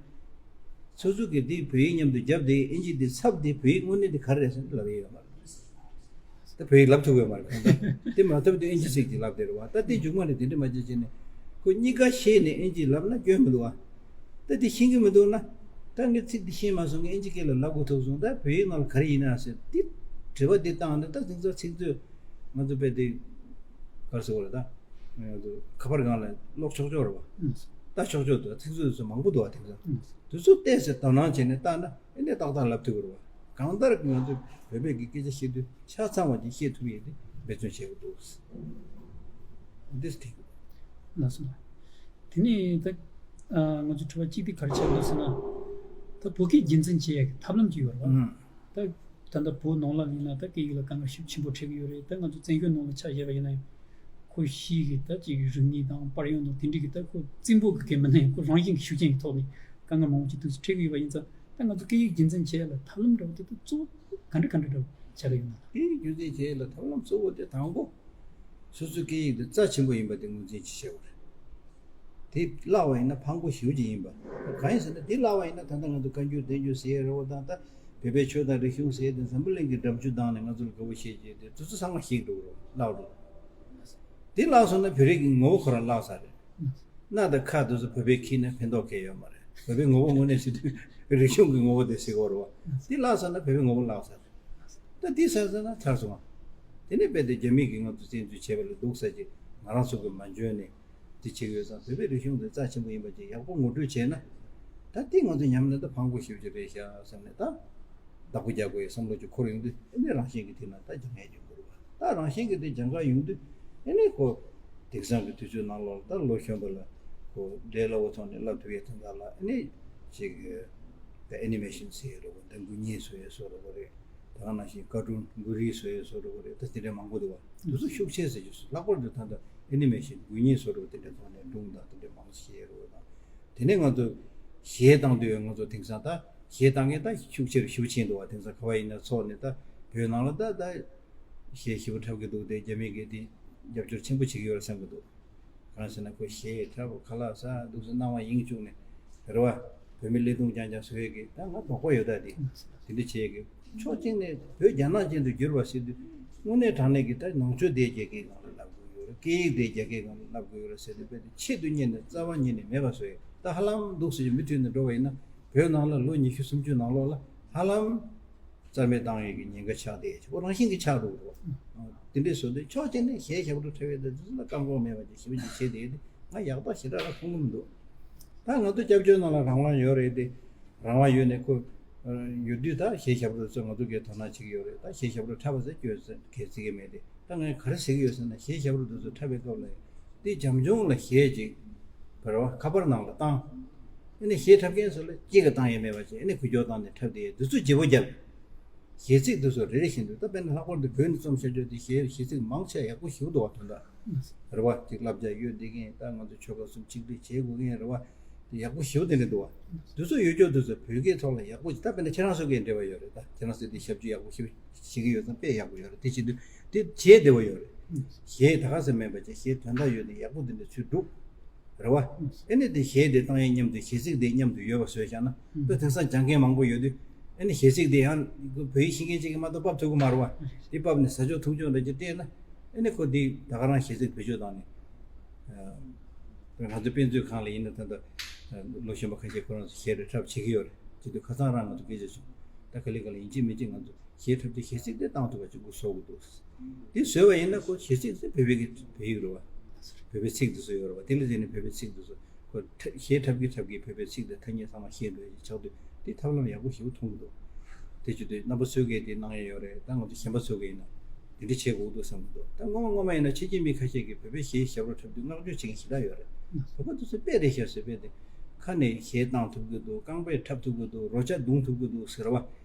སོ་སོ་གིས་དེ་བོད་ཡིག་མཉམ་དུ་རྒྱབ་དེ་ཨིན་ཇི་དེ་ཚབ་དེ་བོད་ཡིག་དངོས་གནས་དེ་ག་རེ་རེད་ཟེར་ན་ལབ་ཡས་ཡོད་མ་རེད། ད་བོད་ཡིག་ལབ་ཐུབ་ཡོད་མ་རེད་གང་ལྟར། དེ་མ་ཐུབ་དུས་ཨིན་ཇི་ཚིག་ཅིག་ལབ་བསྡད་རེད་བ། ད་དེ་མཇུག་མ་ནས་དེ་འདྲ་མ་བྱེད་བྱས་ནས་ཁོ་གཉིས་ཀ་ཤེས་ནས་ཨིན་ཇི་ལབ་ན་སྐྱོན་མི་འདུག་བ། ད་དེ་ཤེས་ཀྱི་མི་འདུག་ན། ད་ངས་ཚིག་འདི་ཤེས་མ་སོང་ངས་ཨིན་ཇི་སྐད་ལ་ལབ་དགོས་ཐུག་སོང་། ད་བོད་ཡིག་ནང་ལ་ག་རེ་ཡིན་ན་ཟེར་དེ་དྲི་བ་འདི་བཏང་ནས་ད་ཚིག་མཛོད་ཚིག་མཛོད་ང་ཚོ་དཔེ་དེ་ག་རེ་ཟེར་བ་རེད། ད་ང་ཚོ་ཁ་པར་སྒང་ལ་ཀློག་ཆོག་ཆོག་རེད་བ། ལྟ་ཆོག་ཆོག་འདུག་ཚིག་མཛོད་དེ་ཚོ་མང་པོ་འདུག་བ། དེང་སང་དེ་ཚོ་བལྟས་ཚེ་དོ་སྣང་བྱས་ནས་ལྟ་ན། ཨེ་ནས་ཏག་ཏག་ལབ་ཐུབ་ཀྱི་རེད་བ། གང་ལྟར་ང་ཚོས་བོད་པའི་གི་སྐད་ཆ་བཤད་དུས་ཆ་ཚང་བ་ཅིག་བཤད་ཐུབ་ཡས་དེ་འབད་བརྩོན་བྱེད་དགོས་འདུག་འདི་དེ་ལགས་སོ། དེ་ནས་ད་ང་ཚོ་དྲི་བ་གཅིག་དེ་ག་རེ་ཆགས་འདུག་ཟེར་ན། ད་བོད་སྐད་རྒྱུན་འཛིན་བྱེད་ཡས་ཀྱི་ཐབས་ལམ་ཅིག་ཡོད་རེད་བ། ད་ད་ལྟ་བོད་ནང་ལ་ཡིན་ན་ད་སྐད་ཡིག་ལ་དཀའ་ངལ་ཤུགས་ཆེན་པོ་འཕྲད་ཀྱི་ཡོད་རེད། ད་ང་ཚོ་བཙན་བྱོལ་ནང་ལ་ཆ་བཞག་པ་ཡིན་ན་ཡང་ཁོ་ཕྱིའི་གི་ད་ཅིག་རིག་གནས་དང་པར་ཡང་དང་དེ་འདྲའི་གི་ད་ཁོ་བཙན་པོ་གི་སྐད་མིན་ན་ཡང་ཁོ་རང་བཞིན་གྱི་ཤུགས་རྐྱེན་གྱི་ཐོག་ནས་དཀའ་ངལ་མང་པོ་ཅིག་དུས་སུ་འཕྲད་ཀྱི་ཡོད་པ་ཡིན་ཙང་། ད་ང་ཚོ་སྐད་ཡིག་རྒྱུན་འཛིན་བྱེད་ཡ་ལ་ཐབས་ལམ་འདྲ་བོ་དེ་ད་གཙོ་བོ་ག་འདྲ་ག་འདྲ་འདྲ་བོ་ཆགས་ཀྱི་ཡོད་ན། སྐད་ཡིག་རྒྱུན་འཛིན་བྱེད་ཡ་ལ་ཐབས་ལམ་གཙོ་བོ་དེ་དང་པོ། སོ་སོའི་སྐད་ཡིག་དེ་རྩ་ཆེན་པོ་ཡིན་པ་དེ་ངོས་འཛིན་ཅིག་བྱེད་དགོས་རེད། དེ་བརླག་པ་ཡིན་ན་ཕངས་པོ་ཞེ་པོ་ཅིག་ཡིན་པ། གང་ཡིན་ཟེར་ན་དེ་བརླག་པ་ཡིན་ན་ད་ལྟ་ང་ཚོ་བཀའ་འགྱུར་བསྟན་འགྱུར་ཟེར་ཡ་རེད་བ། དང་ད་བོད་པའི་ཆོས་དང་རིག་གཞུང་ཟེར་ཡ་དེ་འཛམ་བུ་གླིང་གི་འགྲམ་ཆུ་ལྡང་ནས་ང་ཚོ་ལ་དགའ་པོ་བྱེད་ཀྱི་དེ་དེ་ཚོ་ཚང་མ་ཞིག་འགྲོ་གི་རེད། བརླག་འགྲོ། དེ་བརླག་སོང་ན་བོད་རིགས་ཀྱི་ངོ་བོ་ཁོ་རང་བརླག་ཚར་རེད། སྣ་དང་ཁ་དེ་ཚོ་བོད་པའི་ཁྱི་ན་ཕན་ཐོགས་གང་ཡང་ཡོད་མ་རེད། བོད་པའི་ངོ་བོ་དངོས་གནས་ཟེར་དུས་རིག་གཞུང་གི་ངོ་བོ་དེ་ཟེར་གྱི་ཡོད་རེད་བ། དེ་བརླག་སོང་ན་བོད་པའི་ངོ་བོ་བརླག་ཚར་རེད། ད་དེ་ཟེར་ཟེར་ན་ཚར་སོང་བ། དེ་ནས་རྦད་དེ་རྒྱ་མི་གིས་ང་ཚོ་བཙན་འཛུལ་བྱས་པ་ལས་སྡུག་ས་ཅིག་ང་རང་ཚོ་གིས་མ་འཇོན་ནས་དེ་བྱེད་ཀྱི་ཡོད་ཙང་། བོད་པའི་རིག་གཞུང་དེ་རྩ་ཆེན་པོ་ཡིན་པ་ཅིག་ཡག་པོ་ངོ་སྤྲོད་བྱས་ན། ད་དེ་ང་ཚོ་ཉམས་ན་ད་ཕངས་པོ་ཞེ་པོ་ཅིག་རེད་ཤག་བསམ་ནས་ད། བདག་པོ་རྒྱག་དགོས་ཡའི་བསམ་བློ་ཅིག་འཁོར་ཡོང་དུས་ཨེ་ནས་རང་བཞིན་གྱིས་དེ་ན་ད་སྦྱང་ཡས་ཡོང་གི་རེད་བ། ད་རང་བཞིན་གྱིས་དེ་སྦྱང་ག་ཡོང་དུས་ཨེ་ནས་ཁོ་དེང་སང་གི་དུས་ཚོད་ནང་ལོགས་ལ་ད་ལོ་གཞོན་པ་ལ་ཁོ་འདྲའི་སླ་བོ་ཐོག་ནས་བསླབ་ཐུབ་ཡས་དོན་དག་ལ་ཨེ་ནས་ཅིག་ད་ཨེ་ནི་མེ་ཤན་ཟེར་ཡས་རེད་བ། ད་འགུལ་བརྙན་བཟོ་ཡས་བཟོ་འདྲ་བོ་རེད། ད་ག་ནང་བཞིན་ཀར་ཊུན་འགུལ་རིས་བཟོ་ཡས་བཟོ་འདྲ་བོ་རེད། ད་དེ་འདྲ་མང་པོ་འདུག་བ། དེ་ཚོ་ཤུགས་ཆེ་ཟེར་རྒྱུ་སོ། ལྷག་པར་དུ་ད་ལྟ་ཨེ་ནི་མེ་ཤན་འགུལ་བརྙན་བཟོ་འདྲ་བོ་དེ་འདྲ་ཐོག་ནས་སྒྲུང་དང་དེ་འདྲ་མང་ཆེ་བཤད་ཡས་རེད་བ། དང་དེ་ནས་ང་ཚོ་གཞས་བཏང་དུས་ང་ཚོ་དེང་སང་ད་གཞས་བཏང་མཁན་ད་ཤུགས་ཆེ་རུ་ཞེ་པོ་ཕྱིན་འདུག་བ། དེང་སང་ག་བ་ཡིན་ན་ཚོགས་ནས་ད་བོད་ནང་ལ་ད་ད་གཞས་ཞེ་པོ་འཁྲབ་ཀྱི་འདུག་དེ་རྒྱ་མི་གིས་དེ་རྒྱབ་སྐྱོར་ཆེན་པོ་བྱེད་ཀྱི་ཡོད་རེད་བསམ་གྱི་འདུག་གང་ཟེར་ན་ཁོ་གཞས་འཁྲབ་ཁ་ལག་ཟ་འདུག་སེ་སྣང་བ་ཡེངས་བཅུག་ནས་རེད་བ། བོད་མི་ལས་དུང་རྐྱང་རྐྱང་བཟོ་ཡས་ཀྱི་ད་ང་དོགས་པ་ཡོད་ད་དེ། དེ་འདྲ་བྱེད་ཀྱི་ཕྱོགས་གཅིག་ནས་བོད་རྒྱ་ནག་ཅན་དུ་བསྒྱུར་བ་ཟེར་དུས་དངོས་གནས་དྲང་གནས་ཀྱི་ད་ནང་ཆོས་དེ་རྒྱ་སྐད་སྒང་ལ་བསླབ་དགོས་ཡོད་རེད། སྐད་ཡིག་དེ་རྒྱ་སྐད་སྒང་ལ་བསླབ་དགོས་ཡོད་རེད་ཟེར་དུས་རྦད་དེ་ཆེད་དུ་གཉེར་ནས་རྩ་བ་ཉིད་ནས་མེད་པ་བཟོ་ཡས། ད་ཧ་ལམ་འདུག་སེ་མུ་མཐུད་ནས་འགྲོ་བ་ཡིན་ན་བོད་ནང་ལ་ལོ་ཉི་ཤུ་སུམ་ཅུ་ནང་ལོགས་ལ་ཧ་ལམ་རྩ་མེད་བཏང་ཡས་ཀྱི་ཉེན་ཁ་ཆགས་བསྡད་ཡོད། ཁོ་རང་བཞིན་གྱིས་ཆགས་འགྲོ་གི་རེད། དེ་འདྲས་བཟོ་དུས་ཕྱོགས་གཅིག་ནས་གཞས་ཞབས་བྲོ་འཁྲབ་ཡས་དེ་ཚོ་ལ་བཀག་འགོག་མེད་པ་ཅིག་ཞེ་པོ་ཅིག་བྱས་བསྡད་ཡོད་དེ་ང་ཡག་རྟགས་ཞེ་དྲག་ར་མཐོང་གི་མི་འདུག་ད་ང་ཚོ་སྐྱབས་བཅོལ་ནང་ལ་རང་དབང་ཡོད་རེད་དེ། རང་དབང་ཡོད་ནས་ཁོ་ ཡོད་དུས་ད་གཞས་ཞབས་བྲོ་ཚོ་ང་ཚོ་གིས་དོ་སྣང་བྱེད་ཀྱི་ཡོད་རེད། ད་གཞས་ཞབས་བྲོ་འཁྲབ་པ་ཟེར་སྐྱོན་གལ་ཆེ་གི་མེད་དེ། ད་ངས་ག་རེ་ཟེར་གྱི་ཡོད་ཟེར་ན། གཞས་ཞབས་བྲོ་དེ་ཚོ་འཁྲབ་པའི་སྐབས་ལ་དེ་འཇམ་ཆུང་ལ་གཞས་ཅིག་བར་བ་ཁ་པར་ནང་ལ་བཏང་། ཨ་ནི་གཞས་འཁྲབ་མཁན་ཚོ་ལ་གཅིག་གིས་བཏང་ཡས་མེད་པ་བྱས། ཨ་ནི་འགུལ་སྐྱོད་བཏང་ནས་འཁྲབ་དེ་དུས་ཚོད་བརྗེ་པོ་བརྒྱབ། གཞས་ཚིག་དེ་ཚོ་རེ་རེ་བཞིན་དུ། ད་དཔེར་ན་ལྷག་པར་དུ་བོད་ནས་རྩོམ་ཤར་རྒྱུ་དེ་གཞས་གཞས་ཚིག་མང་ཆེ་ཡག་པོ་ཞིག་འདུག་བ། དོན་དག་རེད་བ། ཅིག་བསླབ་བྱ་ཡོད་བསྡད་མཁན། ད་ང་ཚོ་ཆོལ་ཁ་གསུམ་ཆིག་སྒྲིལ་བྱེད་དགོས་མཁན་རེད་བ། དེ་ཡག་པོ་ཞེ་པོ་དེ་འདྲ་འདུག་བ། དེ་ཚོ་ཡོད་ཀྱོག་དེ་ཚོ་བོད་སྐད་ཐོག་ལ་ཡག་པོ་ཅིག་ད་དཔེར་ན་ཁྱེད་རང་ཚོ་གིས་འབྲེལ་བ་ཡོད་རེད། ད་ཁྱེད་རང་ཚོས་དེ་ཞབས་ཞུ་ཡག་པོ་ཞེ་པོ་བྱེད་ཀྱི་ཡོད་ཙང་དཔེ་ཡག་པོ་ཡོད་རེད། དེ་བྱེད་དུས་དེ་བྱས་བདེ་བོ་ཡོད་རེད། གཞས་ད་ག་ཟེ་མེད་པ་ཅིག་གཞས་དོན་དག་ཡོད་དེ་ཡག་པོ་དེ་འདྲ་ཚུར་འདུག་རེད་བ། ཨེ་ནི་དེ་གཞས་དེ་བཏང་ཡས་མཉམ་དུ་གཞས་ཚིག་དེ་མཉམ་དུ་ཡོད་པ་བཟོས་བཞག་ན། ད་དེང་སང་སྦྱང་མཁན་མང་པོ་ཡོད་དུས། ཨེ་ནི་གཞས་ཚིག་དེ་ཡང་བོད་ཡིག་ཤེས་མཁན་ཅིག་གིས་མ་གཏོགས་ཕབ་ཐུབ་ཀྱི་མ་རེད་བ། དེ་ཕབ་ནས་ཟ་ཆོག་འཐུང་ཆོག་འདྲ་ཅིག་སྤྲད་ན། ཨེ་ནི་ཁོ་དེ་ད་ག་རང་གཞས་ཚིག་བེད་སྤྱོད་བཏང་ནས། ང་ཚོ་དཔེ་མཛོད་ཁང་ལ་ཡིན་ན་ད་ལྟ་ལོ་གཞོན་པ་ཁ་ཤས་ཁོ་རང་ཚོ་གཞས་རེ་འཁྲབ་བྱེད་ཀྱི་ཡོད་རེད། བྱེད་དུས་ཁ་སང་རང་ང་ཚོ་སྐད་ཆ་བྱུང་། ད་ག་ལེ་ག་ལེ་ཡིན་གཅིག་མིན་གཅིག་ང་ཚོ་གཞས་འཁྲབ་དུས་གཞས་ཚིག་དེ་བཏང་ཐུབ་པ་ཅིག་སྒོ་ཟོག་གི་འདུག། དེ་བཟོས་པ་ཡིན་ན་ཁོ་གཞས་ཚིག་དེ་བོད་པའི་གི་བོད་ཡིག་རེད་བ། བོད་པའི་ཚིག་དེ་ཚོ་ཡོད་རེད་བ། དེ་ལ་བརྟེན་ནས་བོད་པའི་ཚིག་དེ་ཚོ་ཁོ་འཁྲབ་གཞས་འཁྲབ་ཀྱི་འཁྲབ་ཀྱི་བོད་པའི་ཚིག་དེ་ཐ་སྙད་ཚང་མ་ཤེས་འགྲོ་ཡ་ཆགས་དུས། དེ་ཐབས་ལམ་ཡག་པོ་ཞེ་པོ་མཐོང་གི་འདུག། དེ་བྱེད་དུས་རྣམ་པ་ཚོ་གིས་དེ་གནང་ཡ་ཡོད་རེད། ད་ང་ཚོ་གཞན་པ་ཚོ་གིས་ཡིན་ན་དེ་འདྲ་བྱེད་དགོས་འདུག་བསམ་གྱི་འདུག། ད་སྔོན་མ་སྔོན་མ་ཡིན་ན་ཕྱི་རྒྱལ་མི་ཁ་ཤས་ཀྱིས་བོད་པའི་གཞས་ཞབས་བྲོ་འཁྲབ་དུས་བསྔགས་བརྗོད་བྱེད་མཁན་ཞེ་དྲག་ཡོད་རེད། བོད་པ་དེ་ཚོ་དཔེ་རེད་ཤག་ཟེར། དཔེ་དེ་ཁ་ནས་གཞས་བཏང་ཐུབ་ཀྱི་འདུག། རྐང་པས་འཁྲབ་ཐུབ་ཀྱི་འདུག། རོལ་ཆ་རྡུང་ཐུབ་ཀྱི་འདུག་ཟེར་བ།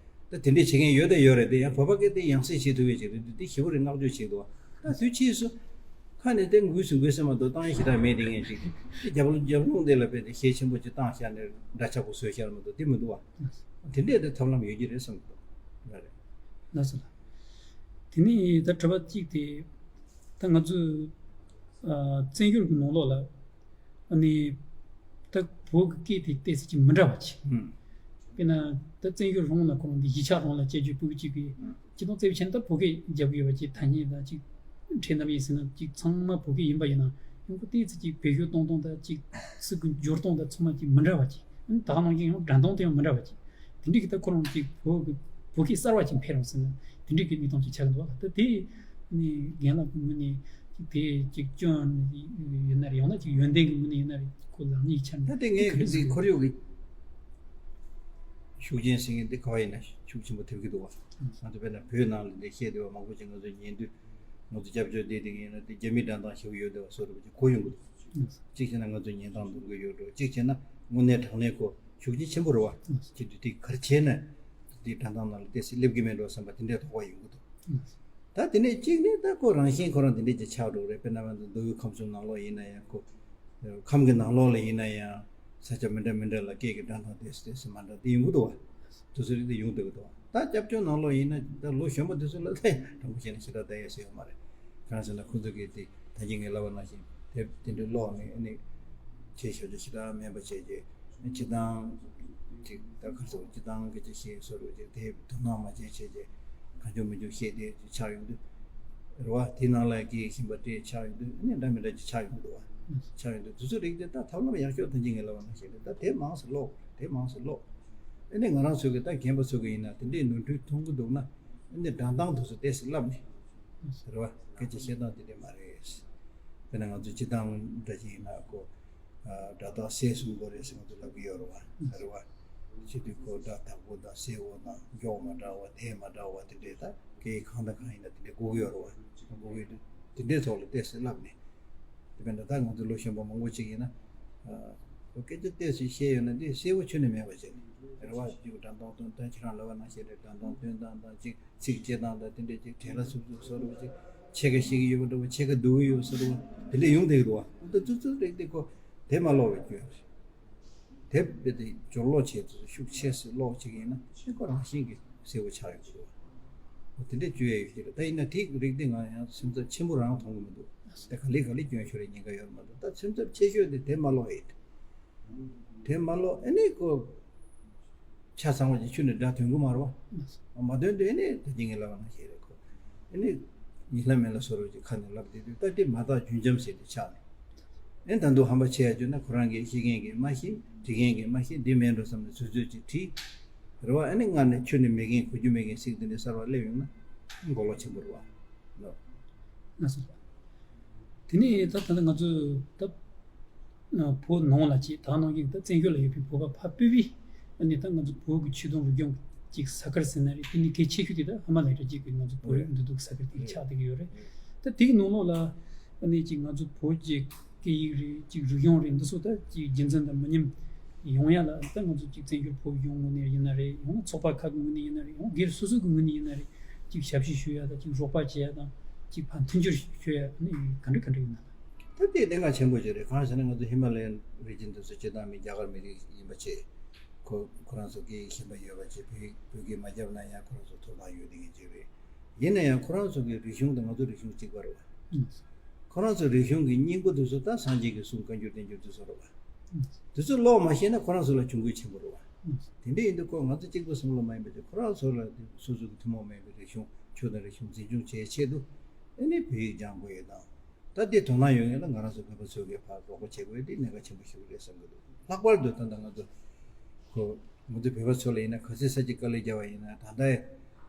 ད་དེ་འདྲས་བྱེད་མཁན་ཡོད་དང་ཡོད་རེད། དེ་ཡང་བོད་པ་སྐད་དེ་ཡང་སེ་བྱེད་ཐུབ་པའི་ཅིག་རེད་དུས། དེ་ཞེ་པོ་རེད། བསྔགས་བརྗོད་བྱེད་འདུག། ད་དུས་ཕྱིས་སུ་ཁ་ནས་དེ་འགུལ་སུ་འགུལ་ས་མ་གཏོགས་བཏང་ཡ་ཞེ་དྲག་མེད། དེ་ངས་ཅིག་དེ་རྒྱབ་ལོགས་རྒྱབ་ལོགས་འདི་ལ་དཔེ་དེ་གཞས་ཆེན་པོ་ཅིག་བཏང་བཞག་ནས་འདྲ་ཆགས་པོ་བཟོས་བཞག་མ་གཏོགས་དེ་མི་འདུག་བ། དེ་འདྲས་དེ་ཐབས་ལམ་ཡོད་ཀྱི་རེད་བསམ་གྱི་འདུག། ལགས་རེད། ལགས་སོ་ལགས། དེ་ནས་ད་དྲི་བ་གཅིག་དེ། ད་ང་ཚོས་ཨ་བཙན་བྱོལ་གྱི་ནང་ལོགས་ལ། ཨ་ནི་ད་བོད་ཀྱི་སྐད་དེ་ཏོག་ཙམ་ཅིག་མི་འདྲ་བ་ཅིག། ཨུམ། དཔེར་ན་ད་བཙན་བྱོལ་རང་ལ་ཁོ་རང་འདི་གཞིས་ཆགས་རང་ལ་སྐྱེ་རྒྱུ་སྤུ་གུ་གཅིག་གིས། ཨུམ། སྤྱིར་བཏང་བཙན་བྱོལ་ནང་ད་བོད་སྐད་རྒྱབ་ཀྱི་ཡོད་པ་ཅིག། ཐ་སྙད་དང་ཅིག་ཁྲིད་ནམ་ཡིན་ཟེར་ན་ཅིག་ཚང་མ་བོད་སྐད་ཡིན་པ་ཡིན་ན། ཡང་ཁོ་ཏོག་ཙམ་ཅིག་བེད་སྤྱོད་གཏོང་སྟངས་དང་ཅིག་ཚིག་གི་སྦྱོར་སྟངས་དང་ཚང་མ་ཅིག་མི་འདྲ་བ་ཅིག། ཨ་ནི་ད་ག་ནང་བཞིན་ཡང་སྒྲ་གདངས་དེ་ཡང་མི་འདྲ་བ་ཅིག། དེ་འདྲའི་གི་ད་ཁོ་རང་ཅིག་བོད་ཀྱི་བོད་སྐད་གསར་བ་ཅིག་འཕེལ་རོགས་ཟེར་ན་དེ་འདྲའི་གི་གནས་སྟངས་ཅིག་ཆགས་འདུག་ལ། ད་དེ་ནི་རྒན་ལགས་ཀྱི་ངོས་ནས་ཅིག་དེ་ཅིག་སྐྱོན་ཡོད་ན་རེད། ཡང་ན་ཅིག་ཡོན་ཏན་གྱི་ངོས་ནས་ཡིན་ན་རེད། ཁོ་ལག་གཉིས་ཆར་ད་དེ་ངས་གི་འདི་ཁོར་ཡུག་གི་ཤུགས་རྐྱེན་ཟེར་མཁན་འདི་ག་བ་ཡིན་ན་ཤུགས་ཆེན་པོ་ཐེབས་ཀྱི་འདུག་བ། ང་ཚོ་དཔེར་ན་བོད་ནང་ལ་འདི་བཤད་བསྡད་པ་མང་པོ་ཅིག་ང་ཚོ་ཉན་དུས། ང་ཚོ་སྐྱབས་བཅོལ་བསྡད་དེ་ཡིན་ན་དེ་རྒྱ་མིའི་སྒྲ་གདངས་ཞེ་པོ་ཡོད་བསྡད་པ་བཟོ་འདྲ་པོ་ཅིག་གོ་ཡོང་གི་འདུག། གཅིག་བྱས་ན་ང་ཚོ་ཉན་སྟངས་འདུར་གི་ཡོད་འགྲོ། གཅིག་བྱས་ན་དངོས་གནས་དྲང་གནས་ཁོ་ཤུགས་རྐྱེན་ཆེན་པོ་རེད་བ། ཨ་ཅིག་དུས་དེ་ག་རེ་བྱས་ན་དེ་སྒྲ་གདངས་ནང་ལ་ཏོག་ཙམ་སླེབས་ཀྱི་མེད་འགྲོ་བསམ་པ་དེ་འདྲའི་དོགས་པ་ཡོང་གི་འདུག། ཨ་ད་དེ་ནས་གཅིག་ནས་ད་ཁོ་རང་བཞིན་ཁོ་རང་དེ་འདྲའི་ཅིག་ཆགས་འགྲོ་གི་རེད། དཔེར་ན་ང་ཚོ་མདོ་དབུས་ཁམས་གསུམ་ནང་ལོགས་ཡིན་ན་ཡང་། ཁོ་ཁམས་ཀྱི་ནང་ལོགས་ལ་ཡིན་ན་ཡང་ས་ཆ་མི་འདྲ་མི་འདྲ་ལ་སྐད་ཀྱི་སྒྲ་གདངས་ཏོག་ཙམ་ཏོག་ཙམ་མ་འདྲ་དེ་ཡོང་གི་འདུག་བ། དེ་ཚོ་རིགས་དེ་ཡོང་བསྡད་ཀྱི་འདུག་བ། ད་སྐྱབས་བཅོལ་ནང་ལོགས་ཡིན་ན་ད་ལོ་གཞོན་པ་དེ་ཚོ་ལ་ད་དྲང་པོ་བཤད་ན་ཞེ་དྲག་བསྡད་ཡས་ཟེར་ཡོད་མ་རེད། གང་ཟེར་ན་ཁོ་ཚོ་གིས་དེ་ད་གིན་ངས་ལབ་པ་ནང་བཞིན་དེབ་དེ་འདྲའི་ཀློག་ནས། ཨ་ནི་བྱས་ཞབས་ཕྱི་ཞེ་དྲག་མེད་པ་བྱས་རྗེས། སྤྱིར་བཏང་ཅིག་ད་ག་ཚོད་སྤྱིར་བཏང་གི་ཅིག་བཤད་སྲོལ་རུ་ཅིག་དེབ་དོ་སྣང་མ་བྱས་བྱས་རྗེས་གང་བྱུང་མི་བྱུང་བཤད་དེ་ཆགས་ཡོང་དུས། རེད་བ། དེ་ནང་ལ་སྐད་ཤིང་པ་སྤྲད་ཆགས་ཡོང་དུས། ཨ་ནི་འདྲ་མི་འདྲ་ཅིག་ཆགས་ཡོང་གི་འདུག་བ། ཆགས་ཡོང་དུས་དེ་ཚོ་རིགས་དེ་ད་ཐབས་ལམ་ཡག་ཤོས་ད་གིན་ངས་ལབ་པ་ནང་བཞིན་རེད། ད་དེབ་མང་ཙམ་ཀློག། དེབ་མང་ཙམ་ཀློག། ཨ་ནི་ང་རང་ཚོ་གི་ད་རྒན་པ་ཚོ་གི་ཡིན་ན་དེ་འདྲའི་ནོར་འཁྲུལ་མཐོང་གི་འདུག་ན། ཨ་ནི་སྒྲ་གདངས་དེ་ཚོ་ཏོག་ཙམ་བསླབ་ནས། རེད་བ། སྐད་ཆ་བཤད་སྟངས་དེ་འདྲ་མ་རེད། དཔེར་ན་ང་ཚོ་སྤྱིར་བཏང་འདྲ་ཅིག་ཡིན་ན་ཁོ། ཨ་སྒྲ་དག་གསལ་གསུམ་དགོས་རེད་ཟེར་ང་ཚོ་ལབ་ཀྱི་ཡོད་རེད་བ། རེད་བ། བྱེད་དུས་ཁོ་སྒྲ་དག་པོ་དང་གསལ་བོ་དང་མགྱོགས་མ་འདྲ་བ་དལ་མ་འདྲ་བ་དེ་འདྲས། ད་སྐད་ཡིག་གང་དང་གང་ཡིན་ན་དེ་འདྲས་དགོས་ཀྱི་ཡོད་རེད་བ། དགོས་ཀྱི་འདུག། དེ་འདྲས་ཐོག་ལ་ཏོག་ཙམ་བསླབ་ནས། དེ་བས་ན་ད་ང་ཚོ་ལོ་གཞོན་པ་མང་པོ་ཅིག་ཡིན་ན། ཨ་ཁོ་སྐད་ཆ་ཏོག་ཙམ་བཤད་ཡོད་ན་དེ་གསལ་བོ་ཁྱོན་ནས་མེད་པ་བྱས་ནས། རེད་བ། རྒྱུགས་སྒྲ་གདངས་སྟོན་སྟངས་ཁྱེད་རང་ལབ་པ་ནང་བཞིན་རེད། སྒྲ་གདངས་སྟོན་སྟངས་དང་ཅིག་ཚིག་བཅད་སྟངས་དང་དེ་འདྲས་ཅིག་བྲེལ་བ་འཚུབ་འཚུབ་བཟོ་འདྲ་བོ་ཅིག། ཕྱེད་ཀ་ཤེས་ཀྱི་ཡོད་པ་འདྲ་བོ། ཕྱེད་ཀ་སྡུག་གི་ཡོད་བཟོ་འདྲ་བོ་དེ་འདྲས་ཡོང་བསྡད་ཀྱི་འདུག་བ། ད་ཙི་ཙི་རིགས་དེ་ཁོ་དེབ་མ་ཀློག་པའི་སྐྱོན་རེད། དེབ་དཔེ་དེ་སྦྱོར་ཀློག་བྱས་ཚུལ་ཤུགས་ཆེ་སེ་ཀློག་བྱེད་ཀྱི་ཡིན་ན་ཨེ་ཁོ་རང་བཞིན་གྱིས་གསལ་བོ་ཆགས་ཡོང་གི་འདུག་བ། འོ་དེ་འདྲས་བཅོས་ཡས་ཡོད་ཀྱི་རེད། ད་ཡིན་ན་དེ་རིགས་དེ་ང་ཡང་སེམས་འཚབ་ཆེན་པོ་རང་མཐོང་གི་མི་འདུག། ད་ག་ལེ་ག་ལེ་སྐྱོན་ཤོར་ཡས་ཉེན་ཁ་ཡོད་མ་གཏོགས། ད་སེམས་འཚབ་ཆེ་ཤོས་དེ་དེབ་མ་ཀློག་ཡས་རེད། དེ་མ་ཀློག། ཨ་ནི་ཁོ་ཆ་ཚང་བ་ཅིག་ཁྱོན་ནས་སྒྲ་ཐོན་གི་མ་རེད་བ། མ་ཐོན་དུས་ཨ་ནི་ད་གིན་ངས་ལབ་པ་ནང་བཞིན་རེད། ཁོ་ཨ་ནི་ཉིན་ལྷ་མེད་ལྷ་བཟོ་འདྲ་ཅིག་ཁ་ནས་ལབ་བསྡད་དུས། ད་དེ་མ་དག་རྒྱུན་འབྱམས་ཟེར་དེ་ཆགས་ནས། ཨ་ནི་ད་དུང་ཧམ་པ་ཆེ་ཡ་བརྗོད་ན་ཁོ་རང་གིས་ཤེས་མཁན་གྱིས་མ་ཤེས། འབྲི་མཁན་གྱིས་མ་ཤེས། འདི་མིན་འགྲོ་བསམ་ནས་བཟོས་བཟོས་ཅིག་བྲིས། རེད་བ། ཨ་ནི་སྔར་ནས་ཁྱོན་ནས་མེད་མཁན། གོ་རྒྱུ་མེད་མཁན་ཚིག་འདི་འདྲ་གསར་བ་སླེབས་ཡོང་ན་མགོ་ལོག་ཆེན་པོ་རེད་བ། ལགས་སོ། དེ་ནས་ད་ད་ལྟ་ང་ཚོས་ད་བོད་ནང་ལ་ཅིག་ད་ནང་བཞིན་ད་བཙན་བྱོལ་ལ་ཡོད་པའི་བོད་པ་ཕར་སྤོས་པའི། ཨ་ནི་ད་ང་ཚོ་བོད་ཀྱི་ཆོས་དང་རིག་གཞུང་ ཅིག་ས་ཁུལ་ཟེར་ན་རེད། དེ་ནི་གལ་ཆེ་ཤོས་དེ་ད་ཧི་མ་ལ་ཡའི་རི་རྒྱུད་ཀྱི་ང་ཚོ་བོད་རིགས་འདུས་སྡོད་ས་ཁུལ་དེ་ཆགས་བསྡད་ཀྱི་ཡོད་རེད། ད་དེའི་ནང་ལོགས་ལ་ཨ་ནི་ཅིག་ང་ཚོ་བོད་ཀྱི་སྐད་ཡིག་རེད། ཅིག་རིག་གཞུང་རེད། འདི་ཚོ་ད་ཅིག་རྒྱུན་འཛིན་དང་མི་ཉམས་ཡོང་ཡ་ལ། ད་ང་ཚོ་ཅིག་བཙན་བྱོལ་བོད་གཞུང་ངོས་ནས་ཡིན་ན་རེད། ཡང་ཚོགས་པ་ཁག་གི་ངོས་ནས་ཡིན་ན་རེད། ཡང་སྒེར་སོ་སོ་གི་ངོས་ནས་ཡིན་ན་རེད། ཅིག་ཞབས་ཕྱི་ཞུ་ཡ་དང་། ཅིག་རོགས་པ་བྱེད་ཡ་དང་། ཅིག་ཕར་མཐུན་འགྱུར་ཞུ་ཡ་ནི་ག་འདྲ་ག་འདྲ་ཡིན་ན། ད་དེ་གནད་འགག་ཆེན་པོ་ཞིག་རེད། གང་ཟེར་ན་ང་ཚོ་ཧི་མ་ལ་ཡའི་རི་རྒྱུད་འདི་ཚོ་སྤྱིར་བཏང་མི་རྒྱ་གར་མི་རིགས་ཡིན་པ་བྱས། ཁོ་ཁོ་རང་ཚོ་སྐད་ཡིག་གཞན་པ་ཡོད་པ་བྱས། བོད་བོད་སྐད་མ་བརྒྱབ་ན་ཡང་ཁོ་རང་ཚོ་ཐོབ་ཐང་ཡོད་བསྡད་མཁན་ཅིག་རེད། ཡིན་ན་ཡང་ཁོ་རང་ཚོ་གི་རིག་གཞུང་དང་ང་ཚོ་རིག་གཞུང་གཅིག་པ་རེད་བ། ཁོ་རང་ཚོ་རིག་གཞུང་གི་སྙིང་པོ་དེ་ཚོ་ད་སངས་རྒྱས་ཀྱི་གསུང་བཀའ་འགྱུར་བསྟན་འགྱུར་དེ་ཚོ་རེད་བ། དེ་ཚོ་ཀློག་མ་ཤེས་ན་ཁོ་རང་ཚོ་ལ་གྱོང་གུད་ཆེན་པོ་རེད་བ། དེ་འདྲ་ཡིན་དུས་ཁོ་ང་ཚོ་གཅིག་པུ་བསམ་བློ་མ་ཡིན་པ་དེ། ཁོ་རང་ཚོ་ལ་སོ་སོ་གི་ཐུན་མོང་མ་ཡིན་པའི་རིག་གཞུང་ཆོས་དང་རིག་གཞུང་འཛིན་སྐྱོང་བྱེད་ཆེད་དུ་ཨ་ནི་བོད་ཡིག་སྦྱང་དགོས་ཡོད་དང་། ད་དེ་དོ་སྣང་ཡོད་མཁན་ལ་ང་རང་ཚོ་བོད་པ་ཚོ་གིས་ཕར་རོགས་པ་བྱེད་དགོས་དེ་གནད་འགག་ཆེན་པོ་ཞིག་རེད་བསམ་གྱི་འདུག་ལྷག་པར་དུ་ད་ལྟ་ང་ཚོ་ཁོ་ང་ཚོ་བོད་པ་ཚོ་ལ་ཡིན་ན་ག་ཚོད་ས་ཅིག་དཀའ་ལས་བརྒྱབ་པ་ཡིན་ན་ད་ལྟ་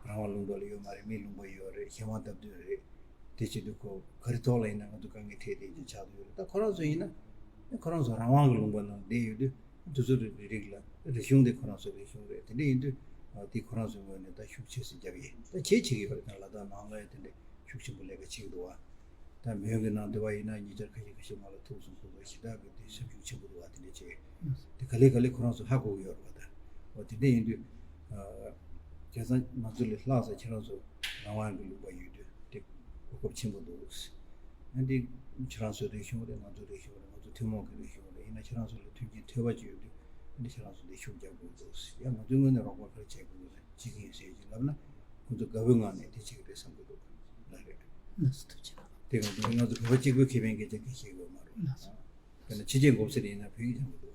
རང་དབང་ལུང་པ་ལ་ཡོད་མ་རེད། མི་ལུང་པ་ཡོད་རེད། གཞན་དབང་སྟབས་བསྟུན་རེད། དེ་བྱེད་དུས་ཁོ་ག་རེ་ཐོག་ལ་ཡིན་ན་ང་ཚོ་དཀའ་ངལ་འཕྲད་བསྡད་ཀྱི་ཆགས་ཡོད་རེད། ད་ཁོ་རང་ཚོ་ཡིན་ན་ཁོ་རང་ཚོ་རང་དབང་གི་ལུང་པ་ནང་བསྡད་ཡོད་དུས། དེ་ཚོ་རིགས་རིགས་ལ་རིག་གཞུང་དེ་ཁོ་རང་ཚོའི་རིག་གཞུང་རེད། དེ་འདྲ་ཡིན་དུས་དེ་ཁོ་རང་ཚོའི་ངོས་ནས་ད་ཤུགས་ཆེ་ཙམ་བརྒྱབ་ཡིན། ད་བྱེད་བྱེད་ཀྱི་ཡོད་རེད། ད་ལ་དྭགས་ནང་ལ་ཡང་དེ་འདྲ་ཤུགས་ཆེན་པོ་ལས་ཀ་བྱེད་ཀྱི་འདུག་བ། ད་མོན་གྱི་ནང་དུ་བ་ཡིན་ན་ཉེ་ཆར་ཁ་ཤས་ཁ་ཤས་མ་ལ་ཐུག་སོང་། ཁོ་ཚོ་ཞེ་དྲག་གི་དེ་སེམས་ཤུགས་ཆེན་པོ་འདུག་བ། དེ་འདྲ་བྱས་དེ་ག་ལེ་ག་ལེ་ཁོ་རང་ཚོ་ཧ་གོ་གི་ཡོད་རེད་བ། ད་འོ་དེ་འདྲ་ཡིན་དུས་བྱས་ཙང་ང་ཚོ་ལས་ལྷག་ས་ཁྱེད་རང་ཚོ་རང་དབང་གི་ལུང་པ་ཡོད་དུས་དེ་གོ་སྐབས་ཆེན་པོ་འདུག་ཨ་འདི་ཁྱེད་རང་ཚོའི་རིག་གཞུང་རེད། ང་ཚོའི་རིག་གཞུང་རེད། ང་ཚོ་ཐུན་མོང་གི་རིག་གཞུང་རེད། ཡིན་ན་ཁྱེད་རང་ཚོ་ལ་མཐུན་རྐྱེན་འཕྲོད་པ་ཅིག་ཡོད་དུས་ཨ་འདི་ཁྱེད་རང་ཚོ་འདི་ཤུགས་རྒྱབ་དགོས་འདུག་ཡང་ང་ཚོའི་ངོས་ནས་རོགས་པ་ག་རེ་བྱེད་དགོས་ཀྱི་རེད། བྱེད་ཀྱི་ཡིན་ཟེར་གྱི་ལབ་ན་ཁོང་ཚོ་དགའ་པོའི་ངང་ནས་དེ་བྱེད་ཀྱི་རེད་བསམ་གྱི་འདུག་ལགས་རེད། ལགས་སོ། ཐུགས་རྗེ་གནང་། དེ་གང་དུ་ང་ཚོ་བོད་པ་གཅིག་པུའི་ཁེ་ཕན་སྐད་ཆ་གང་བཤད་དགོས་མ་རེད། ལགས་སོ། དཔེར་ན་ཕྱི་རྒྱལ་འགོ་ཚུགས་ཡིན་ན་བོད་ཡིག་སྦྱང་དགོས་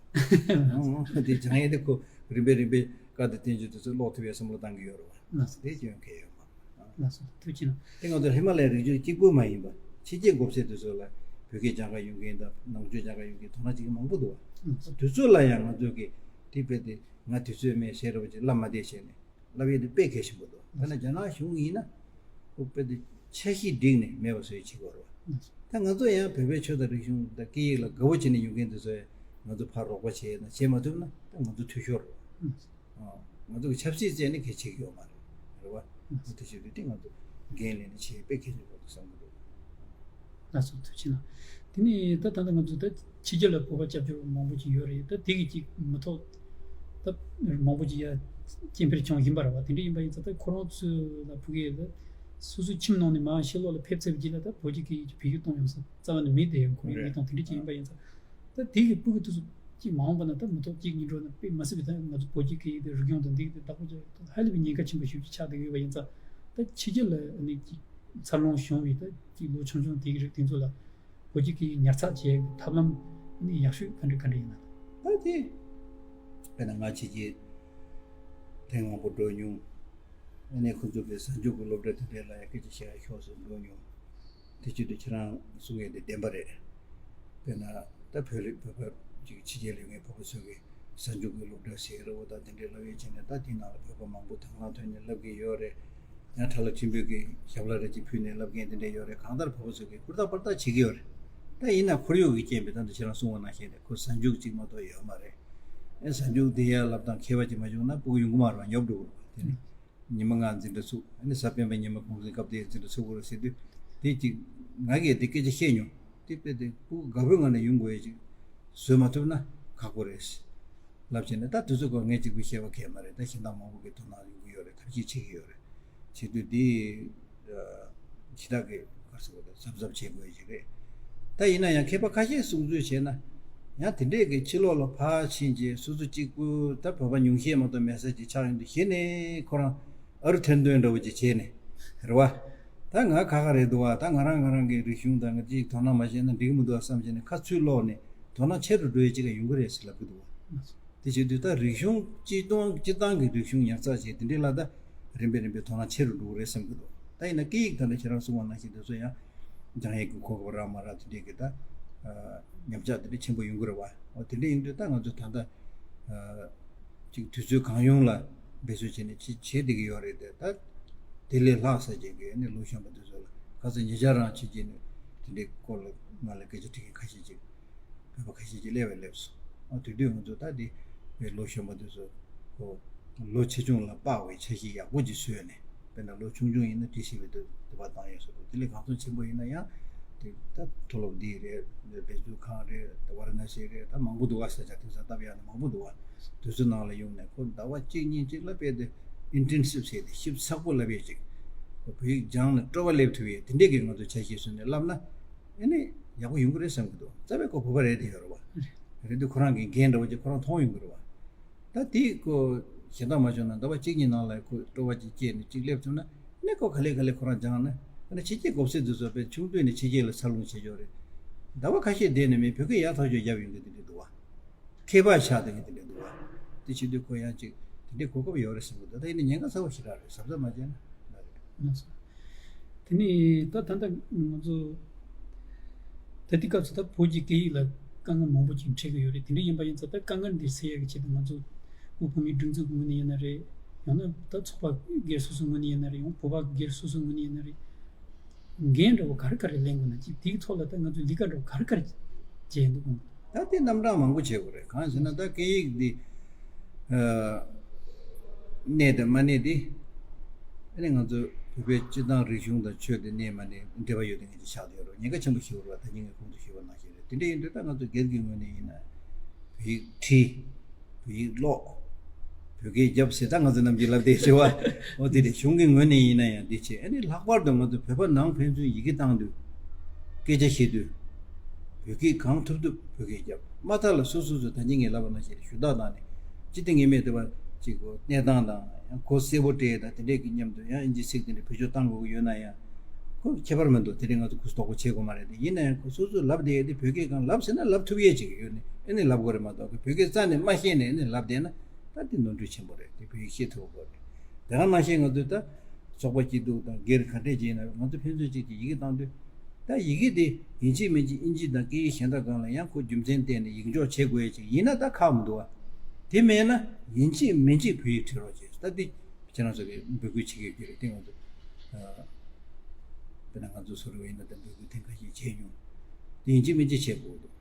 འདུག་དེ་སྦྱང་ཡས་དེ་ཁོ་རིམ་པས་རིམ་པས་བཀའ་དང་བསྟན་བཅོས་དེ་ཚོ་ཀློག་ཐུབ་པའི་བསམ་བློ་བཏང་གི་ཡོད་རེད་བ། ལགས་སོ། དེ་སྐྱོན་གལ་ཡོད་མ་རེད། ལགས་སོ། ཐུགས་རྗེ་གནང་། དེ་ང་ཚོ་ཧི་མ་ལ་ཡའི་རི་རྒྱུད་གཅིག་པུ་མ་ཡིན་པ་ཕྱི་རྒྱལ་འགོ་ཚུགས་དེ་ཚོ་ལ་བོད་སྐད་སྦྱང་ག་ཡོང་མཁན་དང་ནང་ཆོས་སྦྱང་ག་ཡོང་མཁན་དོ་སྣང་བྱེད་མཁན་མང་པོ་འདུག་བ། ལགས་སོ། དེ་ཚོ་ལ་ཡང་ང་ཚོ་གིས་དེ་དཔེ་དེ་ང་དུས་ཚོད་མེད་ཟེར་རོ་ཅིག་ལབ་མ་བསྡད་བྱས་ནས། ལབ་ཡས་དེ་དཔེ་གལ་ཆེན་པོ་འདུག་དཔེར་ན་རྒྱ་ནག་གཞུང་ཡིན་ན་ཁོ་དཔེ་དེ་འཆར་གཞི་བསྒྲིགས་ནས་མེད་པ་བཟོ་ཡས་བྱེད་དགོས་རེད་བ། ད་ང་ཚོ་ཡང་བོད་པའི་ཆོས་དང་རིག་གཞུང་དང་སྐད་ཡིག་ལ་དགའ་བོ་བྱས་ནས་ཡོང་མཁན་དེ་ཚོ་ཡང་ང་ཚོ་ཕར་རོགས་པ་བྱས་ན་བྱེད་མ་ཐུབ་ན་ད་ང་ཚོ་འཐུས་ཤོར་རེད་བ། ང་ཚོ་གི་ཆབ་སྲིད་བཙན་ནི་གལ་ཆེ་གི་ཡོད་མ་རེད། རེད་བ། ང་ཚོ་ཞུ་དུས་དེ་ང་ཚོ་འགན་ལེན་ནས་བྱེད་དཔེ་གལ་ཆེན་པོ་འདུག་བསམ་གི་འདུག་ལགས་སོ། ཐུགས་རྗེ་གནང་། དེ་ནས་ད་ད་ལྟ་ང་ཚོ་ད་ཕྱི་རྒྱལ་ལ་བོད་པ་སྐྱབས་བཅོལ་བ་མང་པོ་ཅིག་ཡོད་རེད། ད་དེ་གི་ཅིག་མི་ཐོག་ད་མང་པོ་ཅིག་ཡ་སྐྱེ་འཕེལ་བྱུང་བཞིན་པ་རེད་བ། དེ་འདྲ་ཡིན་པ་ཡིན་ཙང་ད་ཁོ་རང་ཚོ་ལ་ཕ་གི་ལ་སོ་སོའི་ཁྱིམ་ནང་ནས་མར་ཕྱི་ལོགས་ལ་ཕེབས་ཚར་བའི་རྗེས་ལ་ད་བོད་ཀྱི་སྐད་ཡིག་ཅིག་བེད་སྤྱོད་གཏོང་ཡོང་ས་རྩ་བ་ནས་མེད་དེ། ཡང་ཁོར་ཡུག་མེད་དང་དེ་འདྲ་ཅིག་ཡིན་པ་ཡིན་ཙང་། ད་དེ་གི་སྤུ་གུ་དེ་ཚོ་ཅིག་མ་འོངས་པ་ན་ད་མི་ཐོག་གཅིག་གཉིས་འགྲོ་ན་དཔེ་མ་སྲིད་པའི་ད་ང་ཚོ་བོད་ཀྱི་སྐད་ཡིག་དེ་བདག་པོ་རྒྱག་ཧ་ལས་པའི་ཉེན་ཁ་ཆེན་པོ་ཞིག་ཅིག་ཆགས་བསྡད་ཡོད་པ་ཡིན་ཙང་། ད་ཕྱི་རྒྱལ་ལ་ནི་ཅིག་འཚར་ལོངས་བྱུང་བའི་ད་ཅིག་ལོ་ཆུང་ཆུང་དེ་གི་རིགས་དེ་ཚོ་ལ་བོད་ཀྱི་སྐད་ཡིག་ཉར་ཚགས་བྱེད་ཡག་གི་ཐབས་ལམ་ནི་ཡག་ཤོས་ག་འདྲ་ག་འདྲ་ཡིན་ན། ད་དེ་དཔེར་ན་ང་ཕྱི་རྒྱལ་ཐེངས་མང་པོ་འགྲོ་མྱོང་། ཨ་ནི་ཁོ་ཚོ་གི་གཟའ་མཇུག་གི་སློབ་གྲྭ་དེ་འདྲ་ལ་ཡང་སྐད་ཆ་བཤད་ཡག་ཤོག་ཟེར་འགྲོ་མྱོང་། དེ་བྱེད་དུས་ཁྱེད་རང་གསུང་ཡས་དེ་བདེན་པ་རེད། དཔེར་ན་ད་བོད་རིགས་བོད་པ་ཅིག་ཕྱི་རྒྱལ་ལ་ཡོད་མཁན་བོད་པ་ཚོ་གི་གཟའ་མཇུག་གི་སློབ་གྲྭ་ཟེར་རེད་བ། ད་དེ་འདྲའི་སློབ་ཡོན་བྱས་ནས་ད་དེ་ནང་ལ་བོད་པ་མང་པོ་དང་བླངས་ཐོན་ནས་བསླབ་ཀྱི་ཡོད་རེད། ཡང་ཁྲ་ལ་ཁྲིམས་དཔོན་གྱི་ཞབས་ལ་རེ་ཅིག་ཕུལ་ནས་བསླབ་མཁན་དེ་འདྲ་ཡོད་རེད། གང་ལྟར་བོད་པ་ཚོ་གི་ཧུར་ཐག་པར་ཐག་བྱེད་ཀྱི་ཡོད་རེད། ད་ཡིན་ན་ཁོར་ཡུག་གི་རྐྱེན་པས་ད་ལྟ་ཁྱེད་རང་གསུང་བ་ནང་བཞིན་རེད། ཁོ་གཟའ་མཇུག་གཅིག་མ་གཏོགས་ཡོད་མ་རེད། ཨེ་གཟའ་མཇུག་དེ་ཡར་བསླབ་སྟངས་མཁས་པ་ཅིག་མ་བྱུང་ན་སྤུ་གུ་ཡོང་གི་མ་རེད་བ། ཉོབ་འགྲོ་གི་རེད་བ། དེ་ནི། ཉི་མ་ལྔ་འཛིན་གྲྭ་ཚུགས། ཨ་ནི་གཟའ་སྤེན་པ་ཉི་མ་གུང་སེང་སྐབས་དེ་འཛིན་གྲྭ་ཚུགས་དགོས་རེད་ཟེར་དུས། དེ་གཅིག་ང་གིས་དེ་སྐད་ཆ་བཤད་མྱོང་། དེ་དཔེ་དེ་སྤུ་གུ་དགའ་པོའི་ངང་ནས་ཡོང་དགོས་ཡ་ཅིག་བཟོས་མ་ཐུབ་ན་ཁག་པོ་རེད། ལབ་བྱས་ནས་ད་དེ་ཚོ་སྐོར་ངས་གཅིག་པུ་བཤད་པ་གལ་མ་རེད། ད་གཞན་དག་མང་པོ་གིས་དོ་སྣང་ཡོང་གི་ཡོད་རེད། ཐབས་ཤེས་བྱེད་ཀྱི་ཡོད་རེད། བྱེད་དུས་དེ་ཞེ་དྲག་གི་ག་རེ་ཟེར་དགོས་རེད། གཟབ་གཟབ་བྱེད་དགོས་ཡ་ཅིག་རེད། ད་ཡིན་ན་ཡང་མཁས་པ་ཁ་ཤས་གསུང་ཚུལ་བྱས་ན། ཡང་དེ་འདྲས་ཀྱི་ཕྱི་ལོགས་ལ་ཕར་ཕྱིན་རྗེས་སོ་སོ་གཅིག་པུ་ད་བོད་པ་ཉུང་ཤས་མ་གཏོགས་མེད་ས་ཅིག་ཆགས་ཡོང་དུས་གཞི་ནས་ཁོ་རང་ཨ་རུ་ཐེར་འདོན་འདྲ་བོ་ཅིག་བྱས་ནས་རེད་བ། ད་ང་ཁ་ཁ་རེད་འདུག་བ། ད་ང་རང་ང་རང་གི་རིག་གཞུང་དང་ང་ཅིག་དོ་སྣང་མ་བྱས་ན་འགྲིག་གི་མི་འདུག་བ་བསམ་བྱས་ནས་ཁ་ཚུར་ལོག་ནས་དོ་སྣང་ཆེ་རུ་འགྲོ་ཡས་ཅིག་ཡོང་གི་རེད་ཟེར་ལབ་ཀྱི་འདུག་བ། དེ་བྱེད་དུས་ད་རིག་གཞུང་སྤྱིར་བཏང་སྤྱིར་བཏང་གི་རིག་གཞུང་ཉར་ཚགས་བྱས་དེ་འདྲའི་ལ་ད་རིམ་པས་རིམ་པས་དོ་སྣང་ཆེ་རུ་འགྲོ་གི་རེད་བསམ་གྱི་འདུག་ད་ཡིན་ན་སྐད་ཡིག་ད་ལྟ་ཁྱེད་རང་གསུངས་པ་ནང་བཞིན་དེ་ཚོ་ཡང་སྦྱང་ཡས་ཀྱི་གོ་སྐབས་རག་མ་རག་དེ་འདྲའི་གི་ད་ཉམས་ཆག་དེ་འདྲ་ཆེན་པོ་ཡོང་གི་རེད་བ། འོ་དེ་འདྲ་ཡིན་དུས་ད་ང་ཚོ་ད་ལྟ་ཅིག་དུས་ཚོད་གང་ཡོང་ལ་འབད་རྩོལ་བྱས་ནས་ཅིག་བྱེད་བསྡད་ཀྱི་ཡོད་རེད་དེ། ད་དེ་ལས་ལྷག་ས་ཅིག་གི་ནི་ལོ་གཞོན་པ་དེ་ཚོ་ལ་ག་ཚོད་ཉེ་ཆར་རང་ཕྱི་རྒྱལ་ནས་དེ་འདྲའི་སྐོར་ལ་ང་ལ་སྐད་ཆ་དྲི་མཁན་ཁ་ཤས་ཅིག་བོད་པ་ཁ་ཤས་ཅིག་སླེབས་པ་སླེབས་སོང་། ཨ་དེ་དུས་ང་ཚོ་ད་དེ་བའི་ལོ་གཞོན་པ་དེ་ཚོ་ཁོ་ ལོ་ཆེ་ཆུང་ལ་དཔག་པའི་འཆར་གཞི་ཡག་པོ་ཅིག་བཟོས་ནས། དཔེར་ན་ལོ་ཆུང་ཆུང་ཡིན་ན་བཀྲ་ཤིས་པའི་འདོད་འདོད་པ་བཏང་ཡོད་ཟེར་དགོས། དེ་ལས་གང་ཚོད་ཆེན་པོ་ཡིན་ན་ཡང་དེ་ད་མཐོ་སློབ་འདི་རེད། འབད་རྩོལ་ཁང་རེད། ད་ཝ་ར་ཎ་སི་རེད། ད་མང་པོ་འདུག་བ། ས་ཆ་དེང་སང་བཏབ་ཡག་ནི་མང་པོ་འདུག་བ། དེ་ཚོ་ནང་ལ་ཡོང་ནས་ཁོ་ཟླ་བ་གཅིག་གཉིས་གཅིག་ལ་དཔེ་དེ་ཨིན་ཊེན་སིབ་བྱས་ཏེ་ཞིབ་ཚགས་པོ་བསླབ་ཡས་ཅིག་ཁོ་བོད་ཡིག་སྦྱངས་ནས་སྤྲོ་བ་སླེབས་ཐུབ་ཡས་དེ་འདྲས་ཀྱི་ང་ཚོ་འཆར་གཞི་བཟོས་ནས་བསླབ་ན་ཨ་ནི་ཡག་པོ་ཡོང་གི་རེད་བསམ་གྱི་འདུག་རྩ་བའི་ཁོ་བོད་པ་རེད་དེ་ཡོད་རེད་བ། རེད་དུས་ཁོ་རང་གི་འགན་འདྲ་བོ་ཅིག་ཁོ་རང་མཐོང་ཡོང་གི་རེད་བ། ད་དེ་ཁོ་གཞན་དག་མ་བྱུང་ན་ཟླ་བ་གཅིག་གཉིས་ནང་ལ་ཁོ་སྤྲོ་བ་ཅིག་སྐྱེས་ནས་ཅིག་སླེབས་ཐུབ་ན་ནི་ཁོ་ག་ལེ་ག་ལེ་ཁོ་རང་སྦྱངས་ན་ཨ་ནི་ཕྱི་རྒྱལ་གོ་སའི་དུས་ཚོད་དཔེ་ཆུང་དུས་ནས་ཕྱི་རྒྱལ་ལ་འཚར་ལོངས་བྱེད་ཆོག་རེད། ཟླ་བ་ཁ་ཤས་བསྡད་ནས་མི་བོད་སྐད་ཡག་ཐག་ཆོད་རྒྱབ་ཡོང་གི་དེ་འདྲ་འདུག་བ། མཁས་པ་ཆགས་བསྡད་མཁན་དེ་འདྲ་འདུག་བ། དེ་བྱེད་དུས་ཁོ་ཡང་ཅིག་དེ་འདྲའི་གོ་སྐབས་ཡོད་རེད་བསམ་གྱི་འདུག་ད་ཡིན་ན་ཉེན་ཁ་ཚ་བོ་ཞེ་དྲག་རེད། གཟབ་གཟབ་མ་བྱས་ན་ལ་རེད། ལགས་སོ། དེ་ནས་ད་ད་ལྟ་ང་ཚོ་ད་ལྟའི་སྐབས་སུ་ད་བོད་ཀྱི་སྐད་ཡིག་ལ་དཀའ་ངལ་མང་པོ་ཅིག་འཕྲད་ཀྱི་ཡོད་རེད། དེ་འདྲ་ཡིན་པ་ཡིན་ཙང་ད་དཀའ་ངལ་འདི་སེལ་ཡག་གི་ཆེད་དུ་ང་ཚོ་དབུས་བོད་མིའི་སྒྲིག་འཛུགས་ངོས་ནས་ཡིན་ན་རེད། ཡང་ན་ད་ཚོགས་པ་སྒེར་སོ་སོའི་ངོས་ནས་ཡིན་ན་རེད། ཡང་བོད་པ་སྒེར་སོ་སོའི་ངོས་ནས་ཡིན་ན་རེད། འགན་འདྲ་བོ་ག་རེ་ག་རེ་ལེན་དགོས་ན་ཅིག་དེའི་ཐོག་ལ་ད་ང་ཚོས་ལས་ཀ་འདྲ་བོ་ག་རེ་ག་རེ་བྱས་འདུག་གོ། ད་དེ་རྣམ་གྲངས་མང་པོ་བྱེད་དགོས་རེད། གང་ཟེར་ན་ད་སྐད་ཡིག་འདི་ཨ་གནས་དང་མ་གནས་དེ་ཨ་ནི་ང་ཚོ་བོད་པའི་སྤྱི་བཏང་རིག་གཞུང་དང་ཆོས་དེ་གནས་མ་གནས་འབྲེལ་བ་ཡོད་དེ་ངེས་ཅིག་ཆགས་བསྡད་ཡོད་རེད། ཉེན་ཁ་ཆེན་པོ་ཞིག་ཡོད་རེད་བ། ད་ཉིན་ངས་གོང་དུ་ཞུས་པ་ནང་བཞིན་རེད། དེ་འདྲ་ཡིན་དུས་ད་ང་ཚོ་སྒེར་གྱི་ངོས་ནས་ཡིན་ན་བོད་ཡིག་བྲིས། བོད་ཡིག་ཀློག་བོད་སྐད་རྒྱབ་ཟེར་ད་ང་ཚོ་རྣམས་ཀྱིས་ལབ་བསྡད་བྱས་བ། འོ་དེ་རེད། གཞུང་གི་ངོས་ནས་ཡིན་ན་ཡང་འདི་བྱས། ཨ་ནི་ལྷག་པར་དུ་ང་ཚོ་བོད་པ་ནང་ཕན་ཚུན་ཡི་གེ་བཏང་དུས། སྐད་ཆ་བཤད་དུས། བོད་སྐད་གང་ཐུབ་ཐུབ་བོད་སྐད་རྒྱབ། མ་མཐའ་ལ་སོ་སོ་སོ་ད་གིན་ངས་ལབ་པ་ནང་བཞིན་ཞུ་དག་བཏང་ནས་ཅི་སྟེ་ངེས་མེད་དེ་བ་ཅིག་གོ་གནས་སྟངས་དང་ཡང་གོ་གསལ་པོ་སྤྲད་དང་དེ་འདྲས་ཀྱི་མཉམ་དུ་ཡང་ཨིན་ཇི་ཚིག་དེ་འདྲས་བེད་སྤྱོད་བཏང་དགོས་ཀྱི་ཡོད་ན་ཡང་ཁོ་ཁྱད་པར་མི་འདུག་དེ་རིང་ང་ཚོ་གུ་དོག་པོ་བྱེད་དགོས་མ་རེད་དེ། ཡིན་ན་ཡང་ཁོ་སོ་སོས་ལབ་བསྡད་ཡས་དེ་བོད་སྐད་གང་ལབ་ཟེར་ན་ལབ་ཐུབ་ཡས་ཅིག་ཡོད་ནས་ཨེ་ནས་ལབ་དགོས་རེད་མ་གཏོགས་ཁོ་བོད་སྐད་རྩ་ནས་མ་ཤེས་ནས་ཨེ་ནས་ལབ་བསྡད་ན་ད་དེ་ནོར་འཁྲུལ་ཆེན་པོ་རེད། དེ་བོད་ཡིག་ཤེས་ཐུབ་དགོས་རེད། དེ་ག་ནང་བཞིན་ང་ཚོས་ད་ཚོགས་པ་སྐྱིད་སྡུག་དང་སྒེར་ག་འདྲས་བྱས་ན་ང་ཚོ་ཕན་ཚུན་གཅིག་གིས་ཡི་གེ་བཏང་དུས་ད་ཡི་གེ་དེ་ཡིན་གཅིག་མིན་གཅིག་ཨིན་ཇི་དང་སྐད་ཡིག་གཞན་དག་གང་ལ་ཡང་ཁོ་རྒྱུ་མཚན་བལྟས་ནས་ཡིག་འཇོག་བྱེད་དགོས་ཡས་ཅིག་ཡིན་ན་ད་ཁག་མི་འདུག་བ། དེ་མེད་ན་ཡིན་གཅིག་མིན་གཅིག་བོད་ཡིག་བྲིས་རོགས་བྱས། ད་འདི་ཁྱེད་རང་ཚོ་གིས་འབོད་སྐུལ་བྱེད་ཀྱི་ཡོད་ཀྱི་རེད། དེ་ང་ཚོ་ཨ་དཔེར་ན་ང་ཚོ་སོ་རུ་ཡིན་ན་ད་འབོད་སྐུལ་ཐེངས་ཁ་ཤས་བྱས་མྱོང་། དེ་ཡིན་གཅིག་མིན་གཅིག་བྱེད་དགོས་འདུག་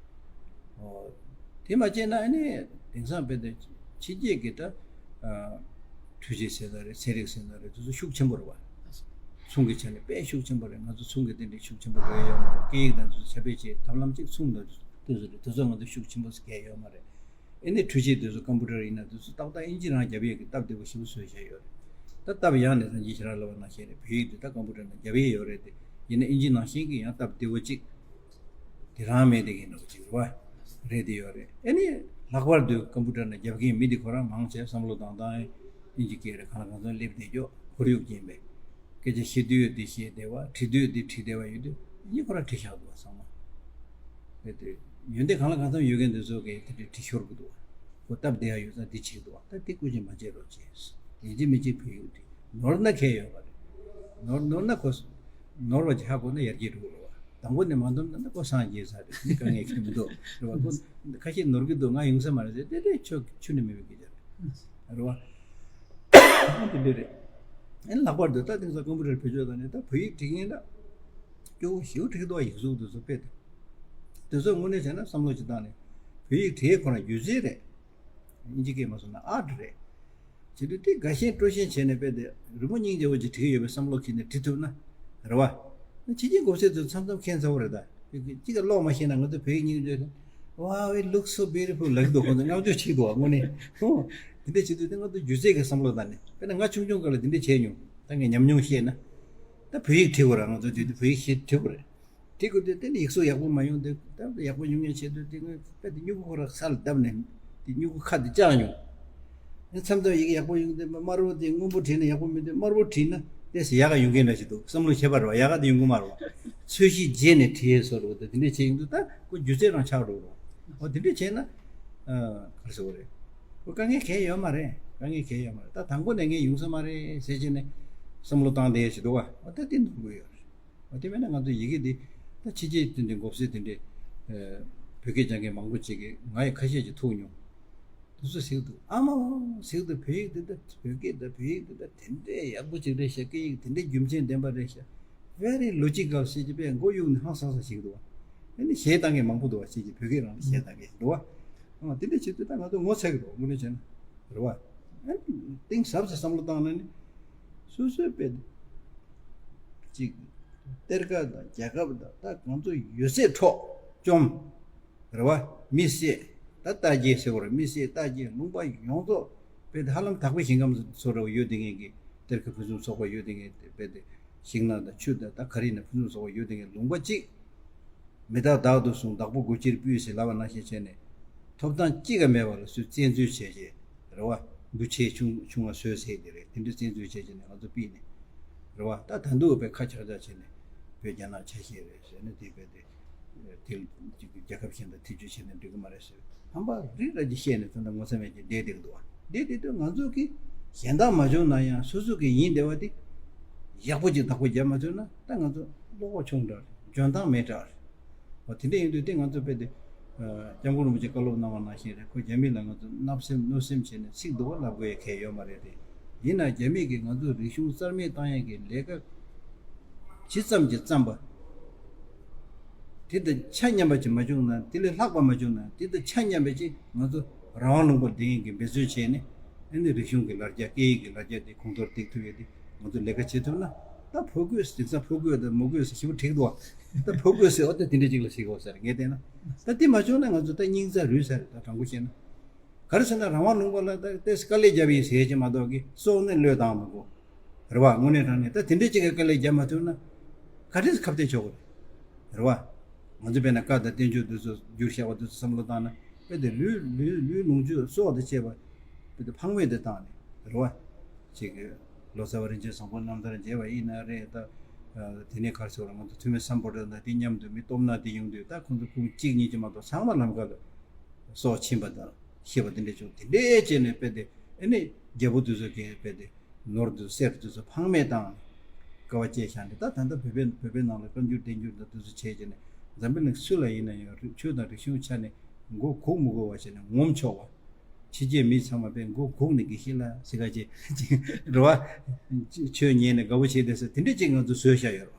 ཨོ། དེ་མ་བྱས་ན་ཨ་ནི་དེང་སང་དཔེ་དེ་ཕྱི་རྒྱལ་གྱི་ད་ཨ་འཕྲུལ་ཆས་ཟེར་ན་རེད། ཚན་རིག་ཟེར་ན་རེད། དེ་ཚོ་ཤུགས་ཆེན་པོ་རེད་བ། ཚོང་གི་ཆ་ནས་དཔེ་ཤུགས་ཆེན་པོ་རེད། ང་ཚོ་ཚོང་གི་དེ་འདྲའི་ཤུགས་ཆེན་པོ་དགོས་ཡ་ཡོད་མ་རེད། སྐད་ཡིག་དང་དེ་ཚོ་ཁྱབ་སྤེལ་བྱེད་ཐབས་ལམ་གཅིག་ཚོང་དང་དེ་ཚོ་རེད། དེ་ཚོ་ང་ཚོ་ཤུགས་ཆེན་པོ་ཟེར་གལ་ཡོད་མ་རེད། ཨེ་ནས་འཕྲུལ་ཆས་དེ་ཚོ་ཀམ་པུ་ཊར་ཡིན་ན་དེ་ཚོ་ཏག་ཏག་ཨིན་ཇི་རང་རྒྱབ་ཡས་ཀྱི་སྟབས་བདེ་པོ་ཞེ་པོ་བཟོས་བཞག་ཡོད་རེད། ད་སྟབས་ཡག་ནས་སངས་རྒྱས་ཁྱེད་རང་ལབ་པ་ནང་བཞིན་རེད། བོད་ཡིག་དེ་ད་ཀམ་པུ་ཊར་ནང་རྒྱབ་ཡས་ཡོད་རེད་དེ། ཡིན་ན་ཨིན་ཇི་ནང་བཞིན་གྱི་ཡང་སྟབས་བདེ་པོ་གཅིག་དེ་རང་མེད་དེ་གི་འདྲ་པོ་ཅིག་རེད་བ། རེད་དེ་ཡོད་རེད། ཨེ་ནས་ལྷག་པར་དུ་ཀམ་པུ་ཊར་ནང་རྒྱབ་མཁན་མི་དེ་ཁོ་རང་མང་ཆེ་བསམ་བློ་བཏང་སྟངས་ཨིན་ཇི་སྐད་རེད། གང་ལ་གང་འཚམ་སླེབས་བསྡད་ཀྱོག་ཁོར་ཡུག་ཅན་པས། སྐད་ཆ་བཤད་དུས་འདི་བཤད་བསྡད་པ། བྲིས་དུས་འདི་བྲིས་བསྡད་པ་ཡོད་དུས་གཉིས་ཁོ་རང་བྲིས་བཞག་འདུག་བ་ཚང་མ། རེད་དེ། ཡོན་ཏན་གང་ལ་གང་འཚམ་ཡོད་མཁན་འདི་ཚོ་གིས་དེ་འདྲའི་བྲིས་ཤོར་གི་འདུག་བ། ཁོ་སྟབས་བདེ་ཡ་ཡོད་ཙང་འདི་བྱེད་ཀྱི་འདུག་བ། ད་དེ་སྐུ་མཁྱེན་མ་བྱེད་རོགས་བྱེད། ཡིན་གཅིག་མིན་གཅིག་བོད་ཡིག་འབྲི། ནོར་ན་ཁྱད་ཡོད་མ་རེད། ནོར་ནོར་ན་ཁོ་ནོར་བ་ཅིག་ཧ་གོ་ན་ཡར་རྒྱས་འགྲོ་གི་རེད་བ། དང་པོ་ནས་མ་འདོམས་ན་ཁོ་སངས་རྒྱས་ས་རེད། དཀའ་ངལ་ཁྱོན་མི་འདུག་རེད་བ། ཁོ་ཁ་ཤས་ནོར་གི་འདུག་ང་ཡོང་ས་མ་རེད་ཟེར་དེ་དེ་ཆོ་ཆུ་ནས་མི་བུད་ཀྱི་རེད། རེད་བ། དེ་འདྲ་རེད། ཨེ་ལྷག་པར་དུ་ད་དེང་སང་ཀམ་པུ་ཊར་བེད་སྤྱོད་བཏང་ནས་ད་བོད་ཡིག་འབྲི་མཁན་ད་སྐྱོ་བོ་ཞེ་པོ་འབྲི་གི་འདུག་བ། ཡིག་གཟུགས་དེ་ཚོ་དཔེ་དེ། དེ་ཚོ་དངོས་གནས་བྱས་ན་བསམ་བློ་ཅིག་བཏང་ནས་བོད་ཡིག་བྲིས་ཁོ་རང་སྒྱུ་རྩལ་རེད། ཨིན་ཇི་སྐད་མ་སོང་ན་ཨར་ཊི་རེད། བྱེད་དུས་དེ་དགའ་ཞེན་སྤྲོ་ཞེན་བྱས་ནས་དཔེ་དེ་རི་མོ་སྙིང་རྗེ་བོ་ཅིག་བྲིས་ཡོད་པའི་བསམ་བློ་འཁྱེར་ནས་བྲིས་ཐུབ་ན་རེད་བ། ཕྱི་རྒྱལ་གོ་སའི་ཚོ་མཚམས་མཚམས་མཁྱེན་ཚ་བོ་རེད་ད། གཅིག་ག་ཀློག་མ་ཤེས་ན་ང་ཚོ་བོད་ཡིག་སྙིང་རྗེ། Wow, it looks so beautiful. ལབ་ཀྱི་འདུག་ཁོང་ཚོ་བསྔགས་བརྗོད་བྱེད་ཀྱི་འདུག་དངོས་གནས། ཧོ། དེ་འདྲ་བྱེད་དུས་དེ་ང་ཚོ་སྒྱུ་རྩལ་གྱི་བསམ་བློ་བཏང་ནས་དཔེར་ན་ང་ཆུང་ཆུང་སྐབས་ལ་དེ་འདྲ་བྱས་མྱོང་། ད་ངས་ཉམས་མྱོང་བཤད་ན། ད་བོད་ཡིག་བྲིས་དགོས་ར། ང་ཚོ་དུས་དུས་བོད་ཡིག་ཤེས་བྲིས་དགོས་རེད། བྲིས་དགོས་དུས་དེ་ནི་ཡིག་གཟུགས་ཡག་པོ་མ་ཡོང་དུས་ད་ཡག་པོ་ཉུང་ཉུང་བྱས་དུས་དེ་ངས་དཔེ་དེ་སྨྱུ་གུ་ཁོ་ར་ས་ལ་བརྡབས་ནས་དེ་སྨྱུ་གུ་ཁ་དེ་བཅག་མྱོང་། ཨེ་མཚམས་མཚམས་ཡི་གེ་ཡག་པོ་ཡོང་དུས་དམར་པོ་དེ་སྔོན་པོ་བྲིས་ན་ཡག་པོ་མི་འདུག་དམར་པོ་བྲིས་ན་ཏོག་ཙམ་ཡག་ག་ཡོང་གི་འདྲ་ཞིག་འདུག་བསམ་བློ་ཁྱད་པར་རེད་བ། ཡག་ག་དེ་ཡོང་གི་མ་རེད་བ། ཚོས་གཞི་བརྗེས་ནས་བྲིས་ཡས་བཟོ་འདྲ་བོ་དེ་དེ་འདྲས་བྱས་ཡོང་དུས་ད་ཁོ་སྒྱུ་རྩལ་རང་ཆགས་འགྲོ་རེད་བ། འོ་དེ་འདྲས་བྱས་ན་ཨ་ག་རེ་ཟེར་དགོས་རེད། ཁོ་དཀའ་ངལ་གང་ཡང་ཡོད་མ་རེད། དཀའ་ངལ་གང་ཡང་ཡོད་མ་རེད། ད་དང་པོ་ནས་ངས་ཡོང་ས་མ་རེད་ཟེར་བྱས་ནས་བསམ་བློ་བཏང་བསྡད་ཡས་ཞིག་འདུག་བ། འོ་ད་དེ་འདུག་དགོས་ཡོད་རེད། འོ་དེ་མིན་ན་ང་ཚོ་ཡི་གེ་འདི་ད་ཕྱི་རྒྱལ་དེ་འདྲའི་མགོ་སེར་དེ་འདྲའི་ཨ་བོད་སྐད་སྦྱང་མཁན་མང་པོ་ཅིག་གིས་ང་ཡི་ཁ་ཤས་ཅིག་ཐུག་མྱོང་། དེ་ཚོ་ཟེར་གྱི་འདུག་ཨ་མ་ཟེར་གྱི་འདུག་བོད་ཡིག་འདི་ད་བོད་སྐད་ད་བོད་ཡིག་འདི་ད་དེ་འདྲའི་ཡག་པོ་ཅིག་རེད་ཤག་སྐད་ཡིག་དེ་འདྲའི་རྒྱུ་མཚན་ལྡན་པ་རེད་ཤག Very logical ཟེར་གྱི་དཔེ་མགོ་གཡུག་ནས་ཧང་སང་སང་བྱེད་ཀྱི་འདུག་བ། ཨ་ནི་གཞས་བཏང་མཁན་མང་པོ་འདུག་བ། ཅིག་གིས་བོད་སྐད་རང་ལ་གཞས་བཏང་མཁན་འདུག་བ། ཨ་དེ་འདྲ་བྱེད་དུས་ད་ང་ཚོ་ངོ་ཚ་གི་འདུག་དངོས་གནས་བྱས་ན་རེད་བ། གཏིང་ཟབ་ཟེར་བསམ་བློ་བཏང་ན་ནི། སོ་སོའི་དཔེ་གཅིག་གཏེར་ཁ་དང་རྒྱལ་ཁབ་དང་ད་ང་ཚོ་ཡོད་ཚད་འཕྲོག་བཅོམ། རེད་བ། མི་བསད། ད་ལྟ་རྒྱལ་ཟེར་བ་རེད། མི་བསད་ལྟ་རྒྱལ་ལུང་པ་ཡོངས་རྫོགས་དཔེ་དེ་ཧ་ལམ་དྭགས་པོའི་ཞིང་ཁམས་སུ་ཚོ་རེ་བ་ཡོད་དེ་ངེས་ཀྱི་གཏེར་ཁ་ཕུན་སུམ་ཚོགས་པ་ཡོད་དེ་ངེས་དཔེ་དེ་ཞིང་ནང་དང་ཆུ་དང་ད་ག་རེ་ཡིན་ན་ཕུན་སུམ་ཚོགས་པ་ཡོད་དེ་ངེས་ལུང་པ་གཅིག་མི་རྟག་བདག་ཏུ་བཟུང་བདག་པོ་དགུ་ཕྱིར་ཕུལ་ཟེར་ལབ་པ་ནང་བཞིན་བྱས་ནས་ཐོབ་ཐང་གཅིག་ཀ་མེད་པ་ལ་སུས་བཙན་འཛུལ་བྱས་རྗེས་རེད་བ། འབུ་ཆེ་ཆུང་ཆུང་བ་བཟོས་ཟེར་དེ་རེད། དེ་འདྲ་བཙན་འཛུལ་བྱས་རྗེས་ནས་ང་ཚོ་ཕུད་ནས་རེད་བ། ད་ད་དུང་དཔེ་ཁ་ཆག་ཆག་བྱས་ནས་བོད་རྒྱ་ནག་ཆ་ཤས་རེད་ཟེར་ནས་དེ་དཔེ་དེ་དེ་རྒྱལ་ཁབ་གཞན་དང་ཐེ་བྱུས་བྱས་ནས་འགྲིག་གི་མ་རེད་ཟེར། ཧམ་པ་རི་ར་ཅིག་བཤད་ནས་ད་ལྟ་ངོ་ཚ་མེད་ཀྱི་བསྡད་བསྡད་འདུག་བ། བསྡད་བསྡད་དུས་ང་ཚོ་གི་གཞན་དག་མ་བྱུང་ན་ཡང་སོ་སོ་གི་ཡིན་བསྡད་པ་དེ་ཡག་པོ་ཅིག་བདག་པོ་རྒྱབ་མ་ཐུབ་ན་ད་ང་ཚོ་བློ་ཁོག་ཆུང་དྲགས་རེད། འཇོན་ཐང་མེད་དྲགས་རེད། འོ་དེ་འདྲ་ཡིན་དུས་དེ་ང་ཚོ་དཔེ་དེ་སྐྱབས་མགོན་རིན་པོ་ཆེ་བཀའ་སློབ་གནང་བ་ནང་བཞིན་རེད། ཁོ་རྒྱ་མི་ལ་ང་ཚོ་བརྣབ་སེམས་གནོད་སེམས་བྱས་ནས་ཚིག་སྡུག་པ་ལབ་དགོས་ཡ་གལ་ཡོད་མ་རེད་དེ། ཡིན་ན་རྒྱ་མི་གིས་ང་ཚོ་རིག་གཞུང་རྩ་མེད་བཏང་ཡ་གི་ལས་ཀ་ཇི་ཙམ་གྱིས་བརྩམས་པ། དེ་དང་ཆ་མཉམ་པ་ཅིག་མ་བྱུང་ན། དེ་ལས་ལྷག་པ་མ་བྱུང་ན། དེ་དང་ཆ་མཉམ་པ་ཅིག་ང་ཚོ་རང་དབང་ལུང་པར་བསྡད་མཁན་གྱི་འབད་བརྩོན་བྱས་ནས་ཨ་ནི་རིག་གཞུང་གི་ལ་རྒྱ་སྐད་ཡིག་གི་ལ་རྒྱ་དེ་གོང་མཐོར་འདེགས་ཐུབ་ཡ་དེ་ང་ཚོ་ལས་ཀ་བྱེད་ཐུབ་ན། ད་ཕོ་རྒོད་དེང་སང་ཕོ་རྒོད་དང་མོ་རྒོད་ཟེར་ཞེ་པོ་འགྲིག་འདུག་བ། ད་ཕོ་རྒོད་ཟེར་བ་ད་དེ་འདྲ་ཅིག་ལ་ཞིག་འོ་ཟེར་ངས་བལྟས་ན། ད་དེ་མ་བྱུང་ན་ང་ཚོ་ད་སྙིང་རྩ་རུལ་ས་རེད། ད་དྲང་པོ་བཤད་ན། ག་རེ་ཟེར་ན་རང་དབང་ལུང་པ་ལ་ད་ཏོག་ཙམ་དཀའ་ལས་རྒྱབ་ཡིན་ཟེར་གྱི་མ་གཏོགས་ཀྱི་སྲོག་ནི་བློས་བཏང་མི་དགོས། རེད་བ། དངོས་གནས་དྲང་གནས་ད་དེ་འདྲས་ཅིག་གི་དཀའ་ལས་རྒྱབ་མ་ཐུབ་ན་ག་འདྲས་ཁ་གཏད་གཅོག་གི་རེད། རེད་བ། ང་ཚོ་དཔེར་ན་བཀའ་དང་བསྟན་བཅོས་འདི་ཚོ་བསྒྱུར་བཞག་པ་འདི་ཚོ་བསམ་བློ་བཏང་ན་དཔེ་དེ་ལུས་ལུས་ལུས་ལོངས་སྤྱོད་སྲོག་དང་བཅས་པ་དཔེ་དེ་ཕངས་མེད་དུ་བཏང་ནས་རེད་བ། ཅིག་གི་ལོ་ཙཱ་བ་རིན་ཆེན་བཟང་པོ་རྣམ་ཐར་མཇལ་བ་ཡིན་ན་རེད། ད་དེ་ནས་ག་རེ་ཟེར་བ་ང་ཚོ་ཐོན་མི་སམ་བྷོ་ཊ་དང་དེ་མཉམ་དུ་མི་སྟོབས་ན་དེ་ཡོང་དུས་ད་ཁོང་ཚོ་ཁོང་གཅིག་གཉིས་ཀྱི་མ་གཏོགས་ཚང་མ་ལམ་ཁ་ལ་སྲོག་ཕྱིན་པ་དང་ཤི་བ་དེ་འདྲས་བྱུང་། དེ་འདྲས་བྱས་ནས་དཔེ་དེ་ཨ་ནི་རྒྱལ་པོ་དེ་ཚོ་གིས་དཔེ་དེ། ནོར་དུ་གསེར་དུ་ཚོ་ཕངས་མེད་བཏང་ནས་དཀའ་བ་སྤྱད་བཞག་ནས། ད་ད་ལྟ་བོད་པའི་བོད་པའི་ནང་ལ་བཀའ་འགྱུར་བསྟན་འགྱུར་དང་དེ་ཚོ་བྱས་བྱས་ནས་འཛམ་བུ་གླིང་སུ་ལ་ཡིན་ན་ཡང་རིག་ཆོས་དང་རིག་གཞུང་ཆ་ནས་མགོ་སྒུར་མི་དགོས་པ་བྱས་ནས་ངོམ་ཆོག་པ། ཕྱི་རྒྱལ་མི་ཚང་མ་དཔེ་མགོ་སྒུར་ནས་དགེ་བཤེས་ལགས་ཟེར་ག་ཅིག་རེད་བ། ཆོས་ཉན་ནས་དགའ་བོ་བྱས་བསྡད་ས་དེ་འདྲ་ཅིག་ང་ཚོ་བཟོས་བཞག་ཡོད་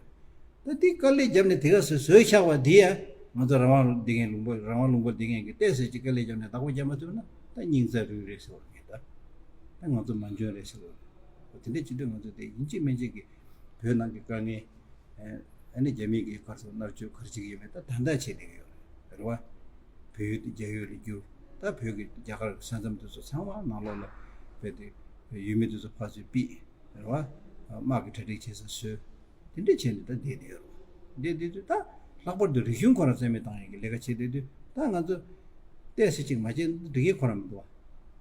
རེད་བ། ད་འདི་དཀའ་ལས་བརྒྱབ་ནས་དེ་ག་སེ་བཟོས་བཞག་པ་འདི་ཡང་ང་ཚོ་རང་དབང་ལུང་པ་རང་དབང་ལུང་པ་འདི་ངན་གྱི་ཏོག་ཙམ་ཅིག་དཀའ་ལས་བརྒྱབ་ནས་བདག་པོ་རྒྱབ་མ་ཐུབ་ན་ད་སྙིང་རྩ་རུལ་རེད་ཟེར་བ་རེད། ད་ད་ང་ཚོ་མ་འཇོན་རེད་ཟེར་བ་རེད། དེ་འདྲ་བྱེད་དུས་ང་ཚོ་དེ་ཡིན་གཅིག་མིན་གཅིག་གི་བོད་ནང་གི་དཀའ་ངལ་ཨ་ནི་རྒྱ་མི་གི་ག་རེ་ཟེར་མནར་གཅོད་ག་རེ་བྱེད་ཀྱི་ཡོད་མེད་ད་ད་ལྟ་བྱེད་བསྡད་ཀྱི་ཡོད་རེད་བ། བོད་ཡུལ་དེ་རྒྱ་ཡུལ་ལ་བསྒྱུར། ད་བོད་ཀྱི་རྒྱ་གར་གྱི་ས་མཚམས་དེ་ཚོ་ཚང་མ་ནང་ལོགས་ལ་བོད་དེ་ཡུལ་མི་དེ་ཚོ་ཕར་ཚུར་ཕུད་རེད་བ། དམག་གི་གྲ་སྒྲིག་བྱེད་ས་བཟོས། དེ་འདྲས་བྱས་ནས་ད་བསྡད་དེ་ཡོད་རེད། བསྡད་དེ་དུས་ད་ལྷག་པར་དུ་རིག་གཞུང་ཁོ་རང་རྩ་མེད་བཏང་ཡག་གི་ལས་ཀ་བྱེད་དེ་དུས་ད་ང་ཚོ་ཏོག་ཙམ་ཅིག་མ་བྱས་ན་འགྲིག་གི་ཁོ་རང་མི་འདུག་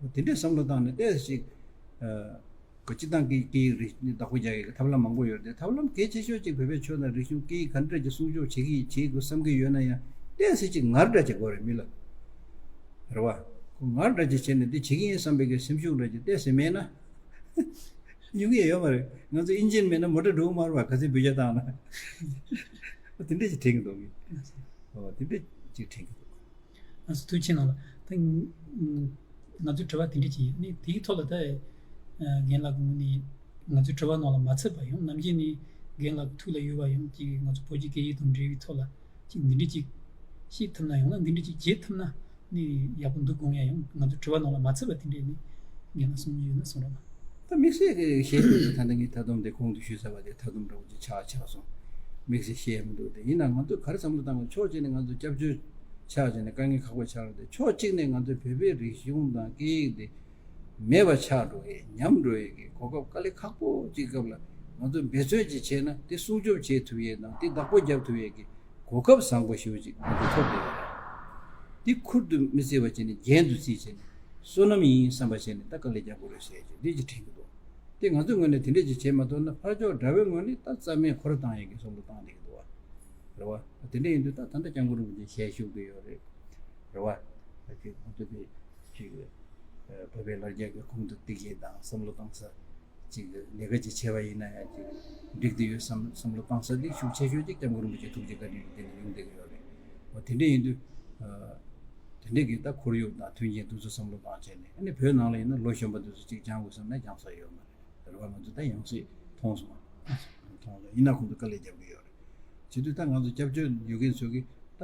བ། དེ་འདྲས་བསམ་བློ་བཏང་ནས་ཏོག་ཙམ་ཅིག་ཨ། སྤྱིར་བཏང་གི་སྐད་ཡིག་རིག་གནས་བདག་པོ་རྒྱག་ཡག་གི་ཐབས་ལམ་མང་པོ་ཡོད་རེད་དེ། ཐབས་ལམ་གལ་ཆེ་ཤོས་ཅིག་བོད་པའི་ཆོས་དང་རིག་གཞུང་སྐད་ཡིག་ག་འདྲ་ཅིག་སྲུང་སྐྱོབ་བྱེད་ཀྱི་བྱེད་དགོས་བསམ་གྱི་ཡོད་ན་ཡང་ཏོག་ཙམ་ཅིག་ངར་འདྲ་ཅིག་དགོས་རེད་མི་ལ། རེད་བ། ཁོ་ངར་འདྲ་ཅིག་བྱས་ནས་འདི་བྱེད་ཀྱི་ཡིན་བསམ་པའི་གི་སེམས་ཤུགས་འདྲ་ཅིག་ཏོག་ཙམ་མེད་ན། ཡོང་གི་ཡོད་མ་རེད། ང་ཚོ་ཨིན་ཇིན་མེད་ན་མོ་ཊ་འགྲོ་གི་མ་རེད་བ། ག་ཚོད་འབུད་རྒྱག་བཏང་ན། དེ་འདྲ་ཅིག་དྲན་གི་འདུག་གི། ཨོ་དེ་འདྲ་ཅིག་དྲན་གི་འདུག་ང་ཚོ་ཐུགས་ཆེ་གནང་ལ། ད་ང་ཚོའི་དྲི་བ་དེ་འདྲ་ཅིག་ཡིན། ཨ་ནི་དེའི་ཐོག་ལ་ད་རྒན་ལགས་ཀྱི་ངོས་ནས་ང་ཚོའི་དྲི་བ་ནང་ལ་མ་ཚུད་པ་ཡང་ནམ་རྒྱུན་ནས་རྒན་ལགས་ཀྱི་ཐུགས་ལ་ཡོད་པ་ཡང་ཅིག་ང་ཚོ་བོད་ཀྱི་སྐད་ཡིག་དང་འབྲེལ་བའི་ཐོག་ལ་ཅིག་འདི་འདྲ་ཅིག་བཤད་ཐུབ་ན་ཡང་ན་འདི་འདྲ་ཅིག་བྱེད་ཐུབ་ན་ནི་ཡག་པོ་འདུག་དགོངས་ཡ་ཡང་ང་ཚོའི་དྲི་བ་ནང་ལ་མ་ཚུད་པ་དེ་འདྲས་ནི་རྒན་ལགས་གསུང་རྒྱུ་ཡོད་ན་གསུང་རོགས་གནང་། ད་དམིགས་བསལ་གྱི་བཤད་རྒྱུ་ད་ལྟ་ངས་མཐའ་སྡོམ་དེ་གོང་དུ་ཞུས་ཚར་བ་དེ་མཐའ་སྡོམ་འདྲ་བོ་ཅིག་ཆགས་ཆགས་སོང་། དམིགས་བསལ་བཤད་མི་འདུག་དེ་ཡིན་ན་ང་ཚོས་ག་རེ་བསམ་བློ་བཏང་དགོས། ཕྱོགས་གཅིག་ནས་ང་ཚོ་སྐྱབས་བཅོལ་ཆགས་བྱས་ནས་དཀའ་ངལ་ཁག་པོ་ཆགས་རེད་དེ། ཕྱོགས་གཅིག་ནས་ང་ཚོས་བོད་པའི་རིག་གཞུང་དང་སྐད་ཡིག་དེ་མེད་པ་ཆགས་འགྲོ་ཡས་ཉམས་འགྲོ་ཡས་ཀྱི་གོ་སྐབས་དཀའ་ལས་ཁག་པོ་ཅིག་སྐབས་ལ་ང་ཚོས་འབད་བརྩོན་ཅིག་བྱས་ན་དེ་སྲུང་སྐྱོབ་བྱེད་ཐུབ་ཡས་དང་དེ་བདག་པོ་རྒྱབ་ཐུབ་ཡས་ཀྱི་གོ་སྐབས་བཟང་པོ་ཞེ་པོ་ཅིག་ང་ཚོ་ཐོབ་བསྡད་ཡོད་རེད། འདི་ཁུར་དུ་མི་བརྩི་བ་བྱས་ནས་རྒྱན་དུ་བརྩིས་བྱས་ནས་བསོད་ནམས་ཡིན་བསམ་པ་བྱས་ནས་ད་དཀའ་ལས་རྒྱག་དགོས་རེད་ཟེར་གྱི་འདི་ཅིག་དྲན་གྱི་འདུག་དེ་ང་ཚོའི་ངོས་ནས་དེ་འདྲས་ཅིག་བྱས་མ་ཐུབ་ན་ཕར་ཕྱོགས་དགྲ་བོའི་ངོས་ནས་ད་རྩ་མེད་ཁོ་ར་བཏང་ཡས་ཀྱི་བསམ་བློ་བཏང་བསྡད་ཀྱི་འདུག་བ། རེད་བ། དེ་འདྲས་ཡིན་དུས་ད་ད་ལྟ་སྐྱབས་མགོན་རིན་པོ་ཆེ་ཞལ་བཞུགས་ཀྱི་ཡོད་རེད། རེད་བ། ད་ཅིག་ང་ཚོ་གི་ཅིག་བོད་པའི་ལ་རྒྱ་གི་ཁོང་དུ་བཏེག་ཡས་དང་བསམ་བློ་བཏང་ས། ཅིག་ལས་ཀ་ཅིག་བྱས་པ་ཡིན་ན་ཡང་ཅིག་འགྲིག་དུ་ཡོད་བསམ་བསམ་བློ་བཏང་ས་འདི་ཤུགས་ཆེ་ཤོས་ཅིག་སྐྱབས་མགོན་རིན་པོ་ཆེ་ཐུགས་རྗེ་བཀའ་དྲིན་དེ་ནས་ཡོང་བསྡད་ཀྱི་ཡོད་རེད། འོ་དེ་འདྲ་ཡིན་དུས། དེ་འདྲ་གི་ད་ཁོར་ཡུག་དང་མཐུན་རྐྱེན་དེ་ཚོ་བསམ་བློ་བཏང་བྱས་ནས་ཨ་ནི་བོད་ནང་ལ་ཡིན་ན་ལོ་གཞོན་པ་དེ་ཚོ་ཅིག་སྦྱང་དགོས་བསམ་ན་སྦྱང་ས་ཡོད་མ་རེད། རེད་བ། ང་ཚོ་ད་ཡང་སྲིད་མཐོང་སོང་། མཐོང་སོང་ཡིན་ན་ཁོང་ཚོ་དཀའ་ལས་རྒྱབ་ཀྱི་ཡོད་རེད། བྱེད་དུས་ད་ང་ཚོ་སྐྱབས་བཅོལ་ཡོད་མཁན་ཚོ་གིས་ད་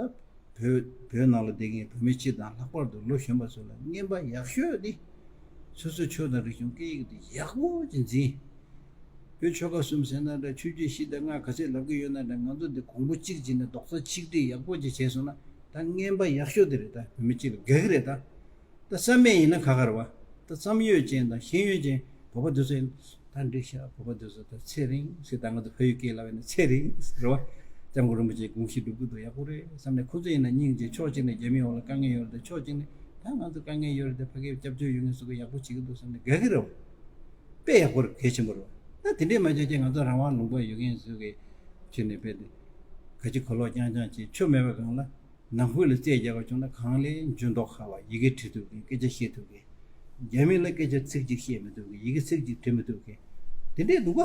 བོད་བོད་ནང་ལ་བསྡད་མཁན་བོད་མི་སྤྱི་དང་ལྷག་པར་དུ་ལོ་གཞོན་པ་ཚོ་ལ་རྔན་པ་ཡག་ཤོས་འདི་ སོ་སོའི་ཆོས་དང་རིག་གཞུང་སྐད་ཡིག་དེ་ཡག་པོ་ཅིག་འཛིན། བོད་ཆོལ་ཁ་གསུམ་ཟེར་ན་འདྲ། ཆོས་བརྒྱུད་བཞི་དང་ལྔ་ག་ཚད་ལབ་ཀྱི་ཡོད་ན་འདྲ། ང་ཚོ་འདི་གོང་བུ་གཅིག་བྱས་ནས་རྡོག་རྩ་ཆིག་སྒྲིལ་ཡག་པོ་ཅིག་བྱས་སོང་ན། ད་རྔན་པ་ཡག་ཤོས་དེ་རེད། ད་བོད་མི་སྤྱི་ལ་དགའ་གི་རེད། ད་ད་བསམ་མེད་ཡིན་ན་ཁ་ཁ་རེད་བ། ད་བསམ་ཡོད་ཅན་དང་ཤེས་ཡོན་ཅན་བོད་པ་དེ་ཚོ་ཡིན། ད་འགྲིག་ཤག་བོད་པ་དེ་ཚོ་ད་ཚེ་རིང་ཟེར། ད་ང་ཚོ་ཕ་ཡུལ་སྐད་ལབ་ཡིན་ན་ཚེ་རིང་ཟེར་བ། སྐྱབས་མགོན་རིན་པོ་ཆེའི་དགོངས་གཞི་སྒྲུབ་ཀྱི་འདུག་ཡག་པོ་རེད་བསམ་ནས། ཁོ་ཚོ་ཡིན་ན་སྙིང་རྗེ། ཕྱོགས་གཅིག་ནས་རྒྱ་མིའི་འོག་ལ་དཀའ་ངལ་ཡོད་རེད་དེ། ཕྱོགས་གཅིག་ནས་ད་ང་ཚོ་དཀའ་ངལ་ཡོད་རེད་དེ། ཕ་གིར་སྐྱབས་བཅོལ་ཡོད་མཁན་ཚོ་གིས་ཡག་པོ་བྱེད་ཀྱི་འདུག་བསམ་ནས་དགའ་གི་རེད་བ། དཔེ་ཡག་པོ་རེད། གལ་ཆེན་པོ་རེད་བ། ད་དེ་འདྲས་མ་བྱས་ཀྱི་ང་ཚོ་རང་དབང་ལུང་པ་ཡོད་མཁན་ཚོ་གིས་ཁྱོན་ནས་དཔེ་དེ་ག་ཅི་གོ་ལོག་རྐྱང་རྐྱང་བྱེད་ཆོ་མེད་པའི་སྒང་ལ། ནང་ཁུལ་ལ་རྩོད་རྒྱག་པ་བྱུང་ན་གང་ལས་འཇུ་མདོག་ཁ་བ། ཡི་གེ་འབྲི་ཐུབ་མཁན། སྐད་ཆ་བཤད་ཐུབ་མཁན། རྒྱ་མི་ལ་སྐད་ཆ་ཚིག་གཅིག་བཤད་མི་ཐུབ་མཁན། ཡི་གེ་ཚིག་གཅིག་འབྲི་མི་ཐུབ་མཁན། དེ་འདྲས་འདུག་ག་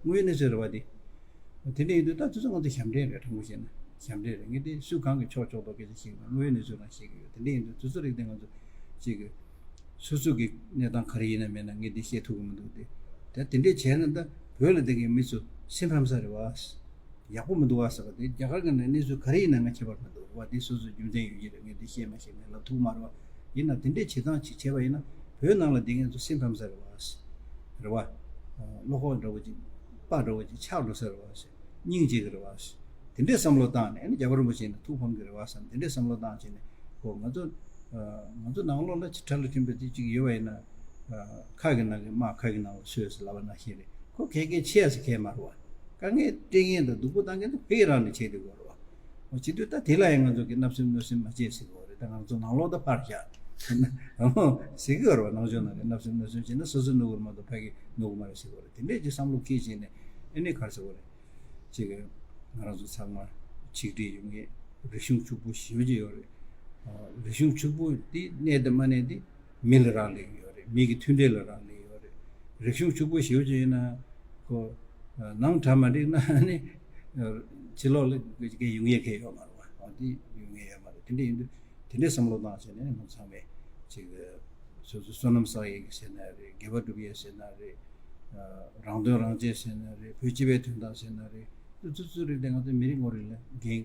དངོས་ཡོད་གནས་ཚུལ་རེད་བ་དེ། དེ་འདྲས་ཡིན་དུས་ད་དུས་ཚོད་ང་ཚོ་ཞབས་འདྲེན་རེད། དྲང་པོ་བཤད་ན་ཞབས་འདྲེན་རེད། ངས་དེ་སུ་གང་གི་ཕྱོགས་ཕྱོགས་གཏོགས་སྐད་ཆ་བཤད་ཀྱི་མེད། དངོས་ཡོད་གནས་ཚུལ་རང་བཤད་ཀྱི་ཡོད། དེ་འདྲས་ཡིན་དུས་དུས་ཚོད་རིག་དེ་ང་ཚོ་ཅིག་གི་སོ་སོ་གི་གནས་སྟངས་ག་རེ་ཡིན་ན་མིན་ན་ངས་དེ་བཤད་ཐུབ་ཀྱི་མི་འདུག་སྟེ། ད་དེ་འདྲས་བྱས་ན་ད་བོད་ལ་བསྡད་མཁན་མི་ཚོ་སེམས་ཕམ་ས་རེད་བ། ཡག་པོ་མི་འདུག་བ་ཟེར་བ་དེ། རྒྱ་གར་གྱི་ནང་གནས་ཚུལ་ག་རེ་ཡིན་ན་ང་ཁྱད་པར་མི་འདུག་བ། དེ་སོ་སོའི་རྒྱུ་མཚན་ཡོད་ཀྱི་རེད། ངས་འདི་བཤད་མ་བཤད་ངས་ལབ་ཐུབ་མ་རེད་བ། ཡིན་ན་དེ་འདྲའི་བྱེད་སྟངས་ཅིག་བྱས་པ་ཡིན་ན་བོད་ནང་ལ་བསྡད་མཁན་ཚོ་སེམས་ཕམ་ས་རེད་བ། རེད་བ། བློ་ཁོག་འདྲ་བོ་ཅིག་དཔའ་འདྲ་བོ་ཅིག་ཆགས་འགྲོ་ས་རེད་བ། སྙིང་རྗེ་གི་རེད་བ། དེ་འདྲའི་བསམ་བློ་བཏང་ནས་ཨ་ནི་རྒྱལ་བ་རིན་པོ་ཆེ་ཡིན་ན་ཐུགས་ཕམ་གི་རེད་བ་བསམ། དེ་འདྲའི་བསམ་བློ་བཏང་བྱས་ནས་ཁོ་ང་ཚོ་ང་ཚོ་ནང་ལོགས་ལ་ཅིག་ཁྲ་ལ་ཁྲིམས་པ་དེ་ཅིག་ཡོད་པ་ཡིན་ན། ཁ་གི་ནང་གི་དམག་ཁ་གི་ནང་ལ་སོས་ཟེར་ལབ་པ་ནང་བཞིན་རེད། ཁོ་གལ་གལ་ཆེ་ཡ་ཟེར་གལ་མ་རེད་བ། དཀའ་ངལ་སྤྲད་མཁན་དང་སྡུག་པོ་བཏང་མཁན་དེ་ཕ་གི་རང་ནས་བྱས་བསྡད་དགོས་རེད་བ། འོ་བྱེད་དུས་ད་དེ་ལ་ཡང་ང་ཚོ་གི་བརྣབ་སེམས་གནོད་སེམས་མ་བྱེད་ཟེར་གི་རེད། ད་ང་ཚོ་ནང་ལོགས་ད་ཕར་བཞག་ཟེར་གི་རེད་བ། ནང་ཆོས་ནང་གི་བརྣབ་སེམས་གནོད་སེམས་བྱས་ན་སོ་སོ་ནོར་གི་རེད་མ་གཏོགས་ཕ་གི་ནོར་གི་མ་རེད་ཟེར་གི་རེད། དེ་འདྲས་ཀྱི་བསམ་བློ་འཁྱེར་བྱས་ནས་ཨ་ནི་ག་རེ་ཟེར་གི་རེད། ཅིག་ང་རང་ཚོ་ཚང་མ་ཆིག་སྒྲིལ་ཡོང་ངེས། རིག་གཞུང་ཕྱུག་པོ་ཞེ་པོ་ཅིག་ཡོད་རེད། རིག་གཞུང་ཕྱུག་པོ་འདི་གནས་དང་མ་གནས་འདི་མི་ལ་རག་ལས་ཀྱི་ཡོད་རེད། མི་གི་མཐུན་སྒྲིལ་ལ་རག་ལས་ཀྱི་ཡོད་རེད། རིག་གཞུང་ཕྱུག་པོ་ཞེ་པོ་ཅིག་ཡིན་ན་ཁོ་ནང་གྲ་མ་འགྲིག་ན་ནི་ཕྱི་ལོགས་ལ་ཡོང་ཡས་གང་ཡང་ཡོད་མ་རེད་བ། འདི་ཡོང་ཡས་ཡོད་མ་རེད། དེ་འདྲ་ཡིན་དུས། དེ་འདྲའི་བསམ་བློ་བཏང་བྱས་ནས་ང་ཚང་མས་ཅིག་སོ་སོའི་བསོད་ནམས་བསགས་ཡས་ཀྱི་ཟེར་ན་རེད། དགེ་བ་སྒྲུབ་ཡས་ཟེར་ན་རེད། རང་དོན་རང་གཅེས་ཟེར་ན་རེད། བོད་སྤྱི་པའི་དོན་དག་ཟེར་ན་རེད། དེ་ཚོ་ཚོ་རིགས་དེ་ང་ཚོ་མི་རིགས་ངོ་རིས་ལ་འགན་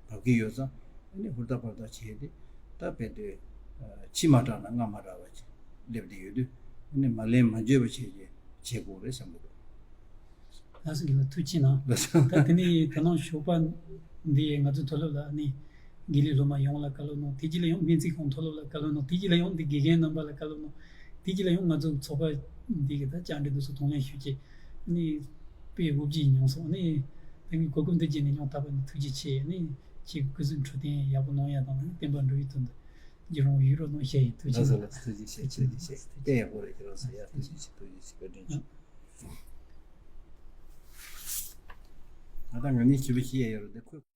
བབས་ཀྱི་ཡོད་ཙང་ཨ་ནི་ཧུར་ཐག་ཧུར་ཐག་བྱས་ཏེ་ད་རྦད་དེ་ཕྱི་མ་དྲག་ན་སྔ་མ་དྲག་པ་ཅིག་སླེབས་བསྡད་ཡོད་དུས་ཨ་ནི་མ་ལན་མ་འཇལ་བ་བྱས་ཀྱི་བྱེད་དགོས་རེད་བསམ་གྱི་འདུག་ལགས་སོ། རྒན་ལགས་ཐུགས་རྗེ་གནང་། ལགས་སོ། ད་དེ་ནས་ད་ནང་ཞོགས་པ་འདི་ང་ཚོ་མཐོ་སློབ་ལ་ནི་དགེ་ལས་སློབ་མ་ཡོངས་ལ་བཀའ་སློབ་གནང་། དེ་རྗེས་ལ་ཡང་སྨན་རྩིས་ཁང་མཐོ་སློབ་ལ་བཀའ་སློབ་གནང་། དེ་རྗེས་ལ་ཡང་འདི་དགེ་རྒན་རྣམ་པ་ལ་བཀའ་སློབ་གནང་། དེ་རྗེས་ལ་ཡང་ང་ཚོ་ཚོགས་པ་འདི་གི་ད་བཅར་འདྲི་འདུག་སོ་གདོང་ལེན་ཞུ་ཆེད་ནི་དཔེ་དབུ་བརྗིད་མྱོང་སོང་། ནི་ད་ངས་གོ་སྐབས་འདི་བརྒྱུད་ནས་སྙིང་ཐག་པ་ནས་ཐུགས་རྗེ་ཆེ། ནི་ཁྱེད་ཀྱི་སྐུ་གཟུགས་འཕྲོད་བསྟེན་ཡག་པོ་གནང་ཡ་དང་ནི་བསྟན་པ་འགྲོ་ཡུལ་དོན་དུ་རྒྱུ་རུང་ཡུལ་རོ་གནང་བཤད་ཡིན། ཐུགས་རྗེ་ལགས་སོ། ལགས་སོ། ཐུགས་རྗེ་ཆེ། ཐུགས་རྗེ་ཆེ། དེ་ཡག་པོ་རེད། ཁྱེད་རང་ཚོ་ཡ་ཐུགས་རྗེ་ཆེ། ཐུགས་རྗེ་ཆེ། བཀའ་དྲིན་ཆེ། ང་དང་ང་གཉིས་ཞིབ་པ་ཤེས་ཡ་ཡོད་རེད་དེ་ཁོས།